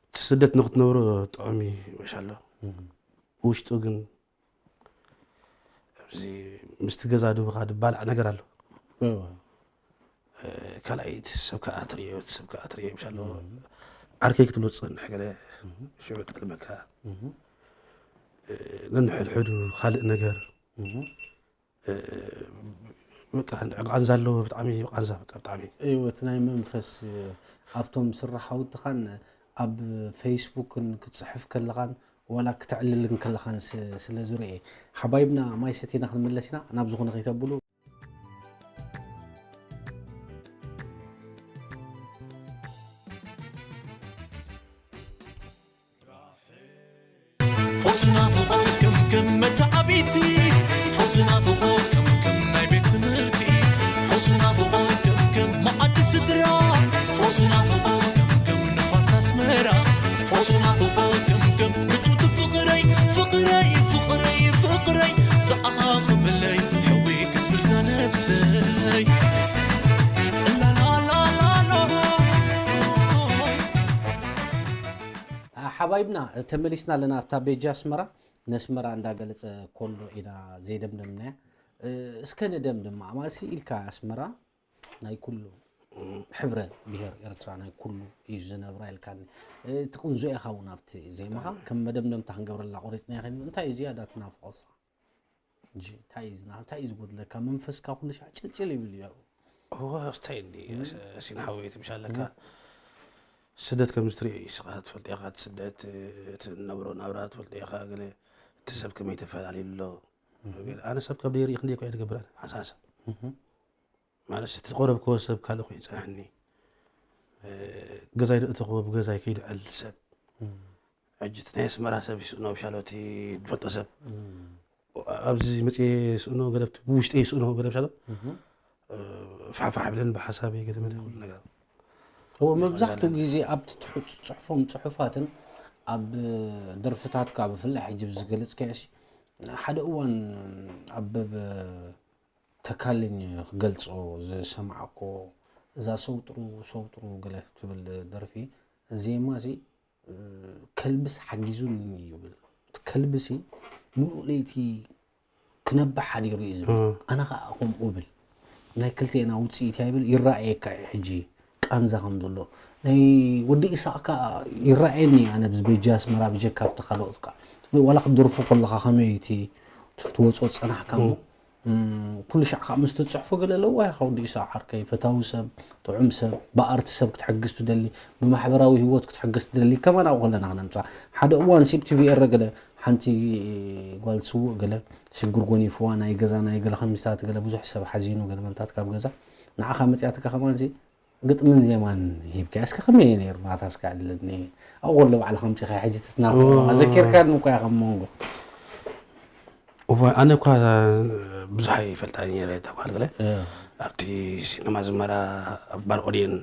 እቲ ስደት ንክትነብሮ ጥዑም ይበሻ ኣሎ ውሽጡ ግን ኣብዚ ምስቲ ገዛ ድብኻ ድባላዕ ነገር ኣሎ ካልኣይ እቲ ሰብ ከዓ ትርእዮ እቲ ሰብ ከዓ ትርእዮ ይብሻ ኣለዎ ዓርከይ ክትብሎ ዝፀንሕ ገለ ሽዑ ጠልመካ ነንሕድሕዱ ካልእ ነገር በቃ ቃንዛ ኣለዎ ብጣዕሚ ቃንዛ በቃ ብጣዕሚ እዩ እቲ ናይ መንፈስ ኣብቶም ስራሕ ሓውትኻን ኣብ ፌስቡክን ክትፅሕፍ ከለኻን ዋላ ክተዕልልን ከለኻን ስለ ዝርኤ ሓባይብና ማይ ሰቲና ክንምለስ ኢና ናብ ዝኾነ ከይተብሉ ፎስና ፍቕር ከምከም መተዓቢቲ ፎስና ፍቕር ከምከም ናይ ቤት ትምህርቲ ፎስና ፍቕር ከምከም መዓዲ ስድራ ፎስና ፍቕር ከምከም ንፋስ ኣስመራ ፎስና ፍቕር ከምከም ምጩት ፍቕረይ ፍቕረይ ፍቕረይ ፍቕረይ ዝኣኻኽብለይ ሕዊ ክትብል ዛነብሰይ ሓባይብና ተመሊስና ኣለና ኣብታ ቤጃ ኣስመራ ነስመራ እንዳገለጸ ኮሎ ኢና ዘይደምደምናያ እስከ ንደምድማ ኣማሲ ኢልካ ኣስመራ ናይ ኩሉ ሕብረ ብሄር ኤርትራ ናይ ኩሉ እዩ ዝነብራ ኢልካኒ ትቕንዞ ኢኻ እውን ኣብቲ ዜማኻ ከም መደምደምታ ክንገብረላ ቆሪፅና ይኸ እንታይ ዝያዳ ትናፍቆ እንታይ እዩ ዝና እንታይ እዩ ዝጎድለካ መንፈስካ ኩሉ ሻዕ ጭልጭል ይብል እዩ እዋ እንታይ እንዲ ሲና ሓወይ ትምሻ ኣለካ ስደት ከም ዝትሪኦ እዩ ስኻ ትፈልጥ ኢኻ እቲ ስደት እቲ ነብሮ ናብራ ትፈልጥ ኢኻ ገለ እቲ ሰብ ከመይ ተፈላለዩ ኣሎ ኣነ ሰብ ካብ ደይርኢ ክንደይ እኳ እየ ዝገብር ኣነ ሓሳሰብ ማለት እቲ ቆረብከዎ ሰብ ካልእ ኮይኑ ይፀናሕኒ ገዛይ ደእተኽዎ ብገዛይ ከይድዕል ሰብ ሕጂ እቲ ናይ ኣስመራ ሰብ ይስእኖ ብሻሎ እቲ ዝፈልጦ ሰብ ኣብዚ መፅየ ይስእኖ ገለ ብቲ ብውሽጢ ይስእኖ ገለ ብሻሎ ፋሕፋሕ ብለን ብሓሳብ ገለ መለ ኩሉ ነገር እዎ መብዛሕትኡ ግዜ ኣብቲ ትሕት ፅሑፎም ፅሑፋትን ኣብ ደርፍታትካ ብፍላይ ሕጂ ዝገልፅካዮ ሲ ሓደ እዋን ኣበበ ተካልኝ ክገልጾ ዝሰማዕኮ እዛ ሰውጥሩ ሰውጥሩ ገለ ትብል ደርፊ ዜማ ሲ ከልብስ ሓጊዙኒ ይብል። እቲ ከልብሲ ሙሉእ ለይቲ ክነብሕ ሓዲሩ እዩ ዝብል። ኣነ ከዓ ከምኡ እብል። ናይ ክልቴና ውፅኢት እያ ይብል። ይረኣየካ እዩ ሕጂ ቃንዛ ከም ዘሎ። ናይ ወዲ ኢሳቕ ከዓ ይረኣየኒ፣ ኣነ ብዚ በጃ ኣስመራ ብጀካ ኣብቲ ካልኦት ከዓ። ዋላ ክትደርፉ ከለኻ ከመይ እቲ ትወፅኦ ዝፀናሕካ እሞ፣ እም፣ ኩሉ ሻዕ ከዓ ምስ ትፅሕፎ ገለ ኣለዋ ኢኻ ወዲ ኢሳቕ ዓርከይ፣ ፈታዊ ሰብ፣ ጥዑም ሰብ፣ ብኣርቲ ሰብ ክትሕግዝ ትደሊ፣ ብማሕበራዊ ህይወት ክትሕግዝ ትደሊ፣ ከማን ኣብኡ ከለና ክነምፅኣ። ሓደ እዋን ሲብ ቲቪ ኤረ ገለ ሓንቲ ጓል ስውእ ገለ ሽግር ጎኒፍዋ ናይ ገዛ ናይ ገለ ከሚሳት ገለ ብዙሕ ሰብ ሓዚኑ ገለ መልታት ካብ ገዛ ንዓኻ መፅያትካ ከማን እዚ ግጥምን ዜማን ሂብካ እስከ ከመይ ነይሩ ናታ እስከ ዕልልኒ ኣብኡ ከሎ ባዕልኻ ምፅኻ ሕጂ ትትናፈ ዘኪርካኒ እኮ ኢኻ ኣብ መንጎ እወ ኣነ እኳ ብዙሕ ኣይፈልጣ ነይረ እታ ጓል ገለ ኣብቲ ሲነማ ዝመራ ኣብ ባር ኦድየን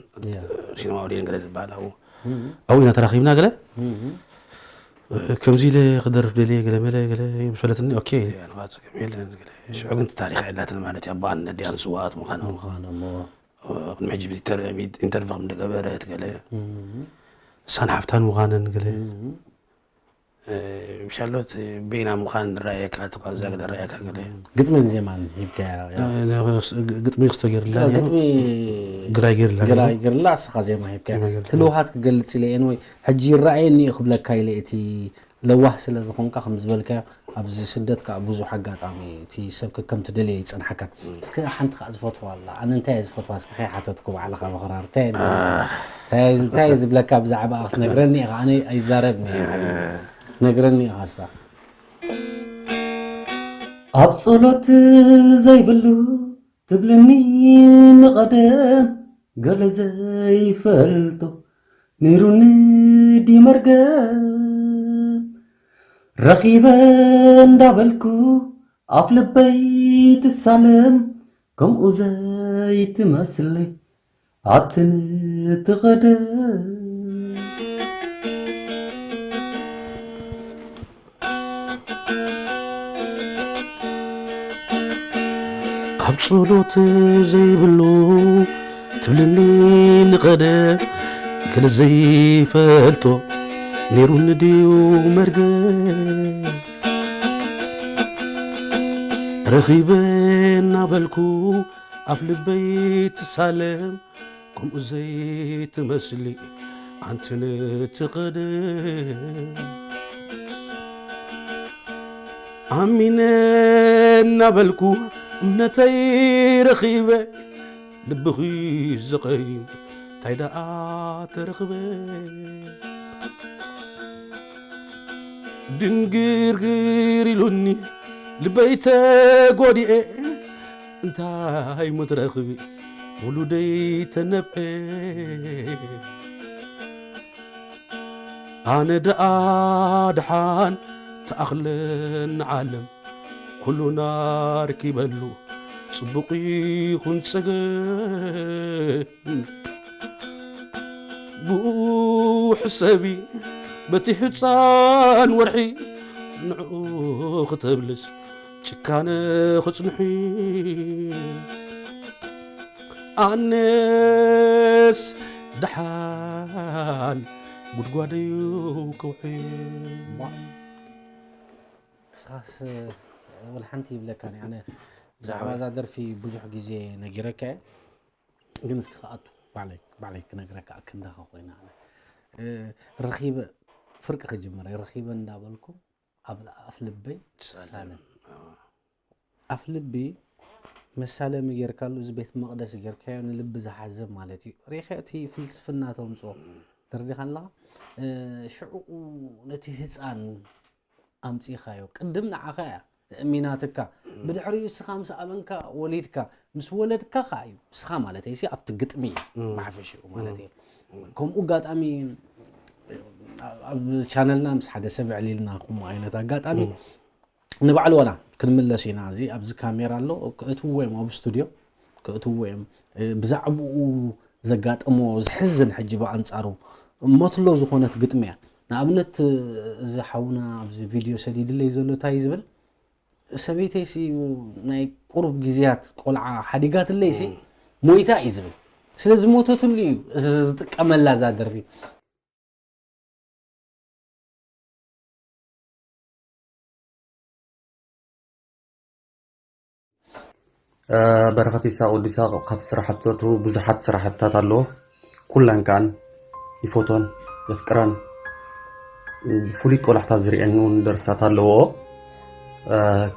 ሲነማ ኦድየን ገለ ዝበሃል ኣብኡ ኣብኡ ኢና ተራኺብና ገለ ከምዚ ኢለ ክደርፍ ደልየ ገለ መለ ገለ ምስ በለትኒ ኦኬ ኣነኳ ፀገም የለን ገለ ሽዑ ግን ታሪክ ዕላትን ማለት እዩ ኣቦኣን ነዲኣን ስዋኣት ምዃኖም ምዃኖም ቅድሚ ሕጂ ኢንተርቪ ከም ዝገበረት ገለ እሳን ሓፍታን ምዃነን ገለ ብሻሎት ቤና ምዃን ዝረኣየካ ተቋንዛ ገለ ረኣየካ ገለ ግጥምን ዜማን ሂብካያ ግጥሚ ክስቶ ገይርላ ግጥሚ ግራይ ገይርላ ግራይ ገርላ እስኻ ዜማ ሂብካያ ትልውሃት ክገልጽ ኢለ ኤንወይ ሕጂ ይረኣየኒ እዩ ክብለካ ኢለ እቲ ለዋህ ስለ ዝኾንካ ከም ዝበልካዮ ኣብዚ ስደት ከዓ ብዙሕ ኣጋጣሚ እቲ ሰብ ከከም ትደልዮ ይጸንሓካ እስከ ሓንቲ ከዓ ዝፈትዋ ኣላ ኣነ እንታይ እየ ዝፈትዋ እስከ ከይሓተትኩ ባዕልኻ ምኽራር እንታይ እንታይ ዝብለካ ብዛዕባ ክትነግረኒ ኢኻ ኣነ ኣይዛረብን እየ ነግረኒ ኢኻ እሳ ኣብ ጸሎት ዘይብሉ ትብልኒ ንቐደም ገለ ዘይፈልጦ ነይሩኒ ድዩ መርገም ረኺበ እንዳበልኩ ኣፍ ልበይ ትሳለም ከምኡ ዘይትመስል ኣትን ትቐደም ኣብ ጸሎት ዘይብሉ ትብልኒ ንቐደ ገለ ዘይፈልጦ ነይሩኒ ድዩ መርገ ረኺበ እናበልኩ ኣፍ ልበይ ትሳለም ከምኡ ዘይትመስሊ ኣንቲ ነቲ ቐደም ኣሚነ እናበልኩ እምነተይ ረኺበ ልብኺ ዘቐይም እንታይ ደኣ ተረኽበ ድንግርግር ኢሉኒ ልበይ ተጎዲኤ እንታይ ምትረኽቢ ውሉደይ ተነብዐ ኣነ ደኣ ድሓን ተኣኽለኒ ዓለም ኩሉና ርኪበሉ ጽቡቕ ይኹን ጸገም ብኡ ሕሰቢ በቲ ሕፃን ወርሒ ንዕኡ ክተብልስ ጭካነ ክጽንሒ ኣነስ ደሓን ጉድጓደዩ ከውሒ እስኻስ ወላ ሓንቲ ይብለካ ኣነ ብዛዕባ እዛ ደርፊ ብዙሕ ግዜ ነጊረካ እየ ግን እስኪ ክኣቱ ባዕለይ ባዕለይ ክነግረካ ክንዳኻ ኮይና ኣነ ረኺበ ፍርቂ ክጅምረ ረኺበ እንዳበልኩ ኣብ ኣፍ ልበይ ሳለም ኣፍ ልቢ መሳለሚ ጌርካሉ እዚ ቤት መቕደስ ጌርካዮ ንልቢ ዝሓዘ ማለት እዩ ሪኸ እቲ ፍልስፍና ተምፅኦ ተረዲኻ ኣለኻ ሽዕኡ ነቲ ህፃን ኣምፂኻዮ ቅድም ንዓኻ እያ እሚናትካ ብድሕሪኡ እስኻ ምስ ኣመንካ ወሊድካ ምስ ወለድካ ከዓ እዩ እስኻ ማለት እዩ ኣብቲ ግጥሚ ብሓፈሽኡ ማለት እዩ ከምኡ ኣጋጣሚ ኣብ ቻነልና ምስ ሓደ ሰብ ዕሊልና ከምኡ ዓይነት ኣጋጣሚ ንባዕሉ ዋላ ክንምለስ ኢና እዚ ኣብዚ ካሜራ ኣሎ ክእትዎ እዮም ኣብ ስቱድዮ ክእትዎ እዮም ብዛዕባኡ ዘጋጠሞ ዝሕዝን ሕጂ ብኣንፃሩ ሞትሎ ዝኾነት ግጥሚ እያ ንኣብነት እዚ ሓውና ኣብዚ ቪድዮ ሰዲድለይ ዘሎ እንታይ ዝብል ሰበይተይሲ ናይ ቁሩብ ግዜያት ቆልዓ ሓዲጋትለይሲ ሞይታ እዩ ዝብል ስለዚ ሞተትሉ እዩ ዝጥቀመላ እዛ ደርፊ በረኸት ይሳቕ ወዲ ይሳቕ ካብ ስራሕቶቱ ብዙሓት ስራሕትታት ኣለዎ። ኩለን ከኣን ይፈትወን የፍቅረን። ብፍሉይ ቆላሕታ ዝርእየኒ እውን ደርፍታት ኣለዎ።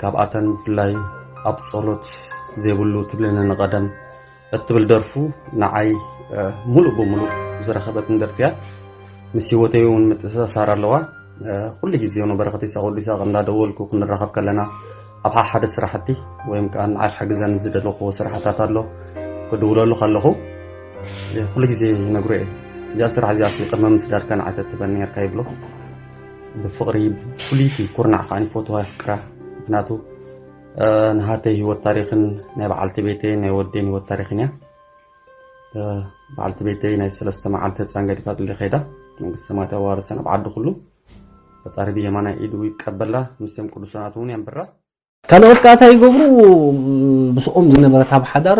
ካብኣተን ብፍላይ ኣብ ጸሎት ዘይብሉ ትብለኒ ንቐደም እትብል ደርፉ ንዓይ ሙሉእ ብሙሉእ ዝረኸበትን ደርፊ እያ። ምስ ህይወተይ እውን ምትእሳሳር ኣለዋ። ኩሉ ግዜ ንበረኸት ይሳቕ ወዲ ይሳቕ እንዳደወልኩ ክንራኸብ ከለና ኣብ ሓደ ስራሕቲ ወይም ከዓ ንዓይ ክሕግዘኒ ዝደለኽዎ ስራሕታት ኣሎ፣ ክድውለሉ ከለኹ ኩሉ ግዜ ይነግሮ እየ። እዚኣ ስራሕ እዚኣ ሲ ቅድሚ ምስዳድካ ንዓይ ተትበኒ ነርካ ይብሎ። ብፍቕሪ ብፍሉይቲ ኩርናዕ ከዓ ይፈትዋ የፍቅራ። ምክንያቱ ንሃተይ ህይወት ታሪኽን ናይ በዓልቲ ቤተይ ናይ ወደይን ህይወት ታሪኽን እያ። በዓልቲ ቤተይ ናይ ሰለስተ መዓልቲ ህፃን ገዲፋ ጥሊ ከይዳ። መንግስቲ ሰማያት ያዋርሰን ኣብ ዓዲ ኩሉ ፈጣሪ ብየማናይ ኢዱ ይቀበላ፣ ምስቶም ቅዱሳናት እውን የንብራ። ካልኦት ከዓ እንታይ ይገብሩ? ምስኦም ዝነበረት ኣብ ሓዳር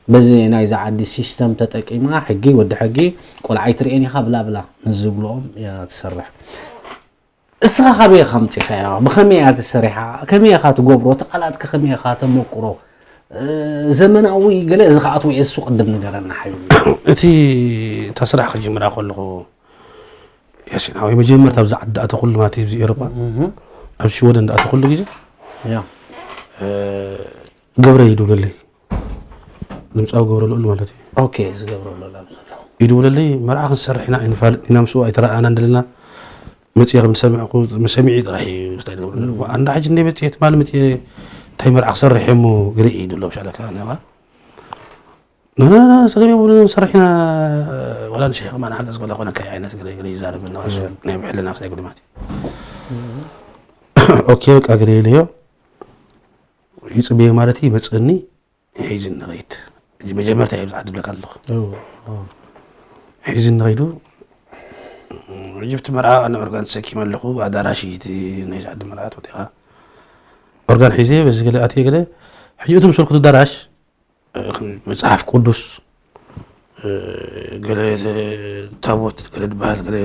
በዚ ናይዚ ዓዲ ሲስተም ተጠቂማ ሕጊ ወዲ ሕጊ ቆልዓ ኣይትርእን ኢኻ ብላ ብላ ንዝብልኦም እያ ትሰርሕ። እስኻ ካበይ ኢኻ ኣምጺኻያ? ብኸመይ እያ ትሰሪሓ? ከመይ ኢኻ ትገብሮ? እቲ ቃላት ከ ከመይ ኢኻ ተመቅሮ? ዘመናዊ ገለ እዚ ከኣትዎ እየ እሱ ቅድም ንገረና ሓዩ። እቲ እታ ስራሕ ክጅምራ ከለኹ ያሲን ሓወይ መጀመርታ ኣብዚ ዓዲ ኣተኹሉ ማለት ኣብዚ ኤሮጳ ኣብ ሽወደን ኣተኹሉ ግዜ ገብረ ይድውለለይ ድምፃዊ ገብረ ልኡል ማለት እዩ። ኦኬ ዝገብረ ልኡል ኣብ ዘሎ ይድውለለይ መርዓ ክንሰርሕ ኢና ኣይንፋልጥ ኢና ምስኡ ኣይተረኣና እንደለና መፅየ ከም ዝሰምዕኩ ሰሚዒ ጥራሕ እዩ ስታይ ዝገብረ ኣለኹ ኣንዳ ሕጂ እንደ መፅየ ትማሊ መፅየ እንታይ መርዓ ክሰርሕ እሞ ገለ እዩ ድሎ ብሻለካ ነባ ንሕና ሰገም ብሉ ንሰርሕ ኢና ዋላ ንሸይኽ ማን ሓገዝ ገለ ኮነ ከይ ዓይነት ገለ ገለ ይዛረብ እና ናይ ብሕልና ክሳይ ጉድማት ኦኬ በቃ ገለ ኢለዮ ይፅበየ ማለት ይመፅእኒ ሒዝኒ ኸይድ መጀመርታ እየ ብዛዕት ዝብለካ ኣለኹ ሒዝኒ ኸይዱ ሕጂ ብቲ መርዓ ኣነ ኦርጋን ተሰኪመ ኣለኹ ኣዳራሽ እቲ ናይ ዝዓዲ መርዓት ወጢኻ ኦርጋን ሒዘ በዚ ገለ ኣትየ ገለ ሕጂ እቲ ምሰልኩ ኣዳራሽ መፅሓፍ ቅዱስ ገለ ታቦት ገለ ዝበሃል ገለ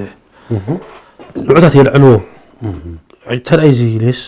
ንዑታት የልዕልዎ ተርኣይ እዚ ኢለስ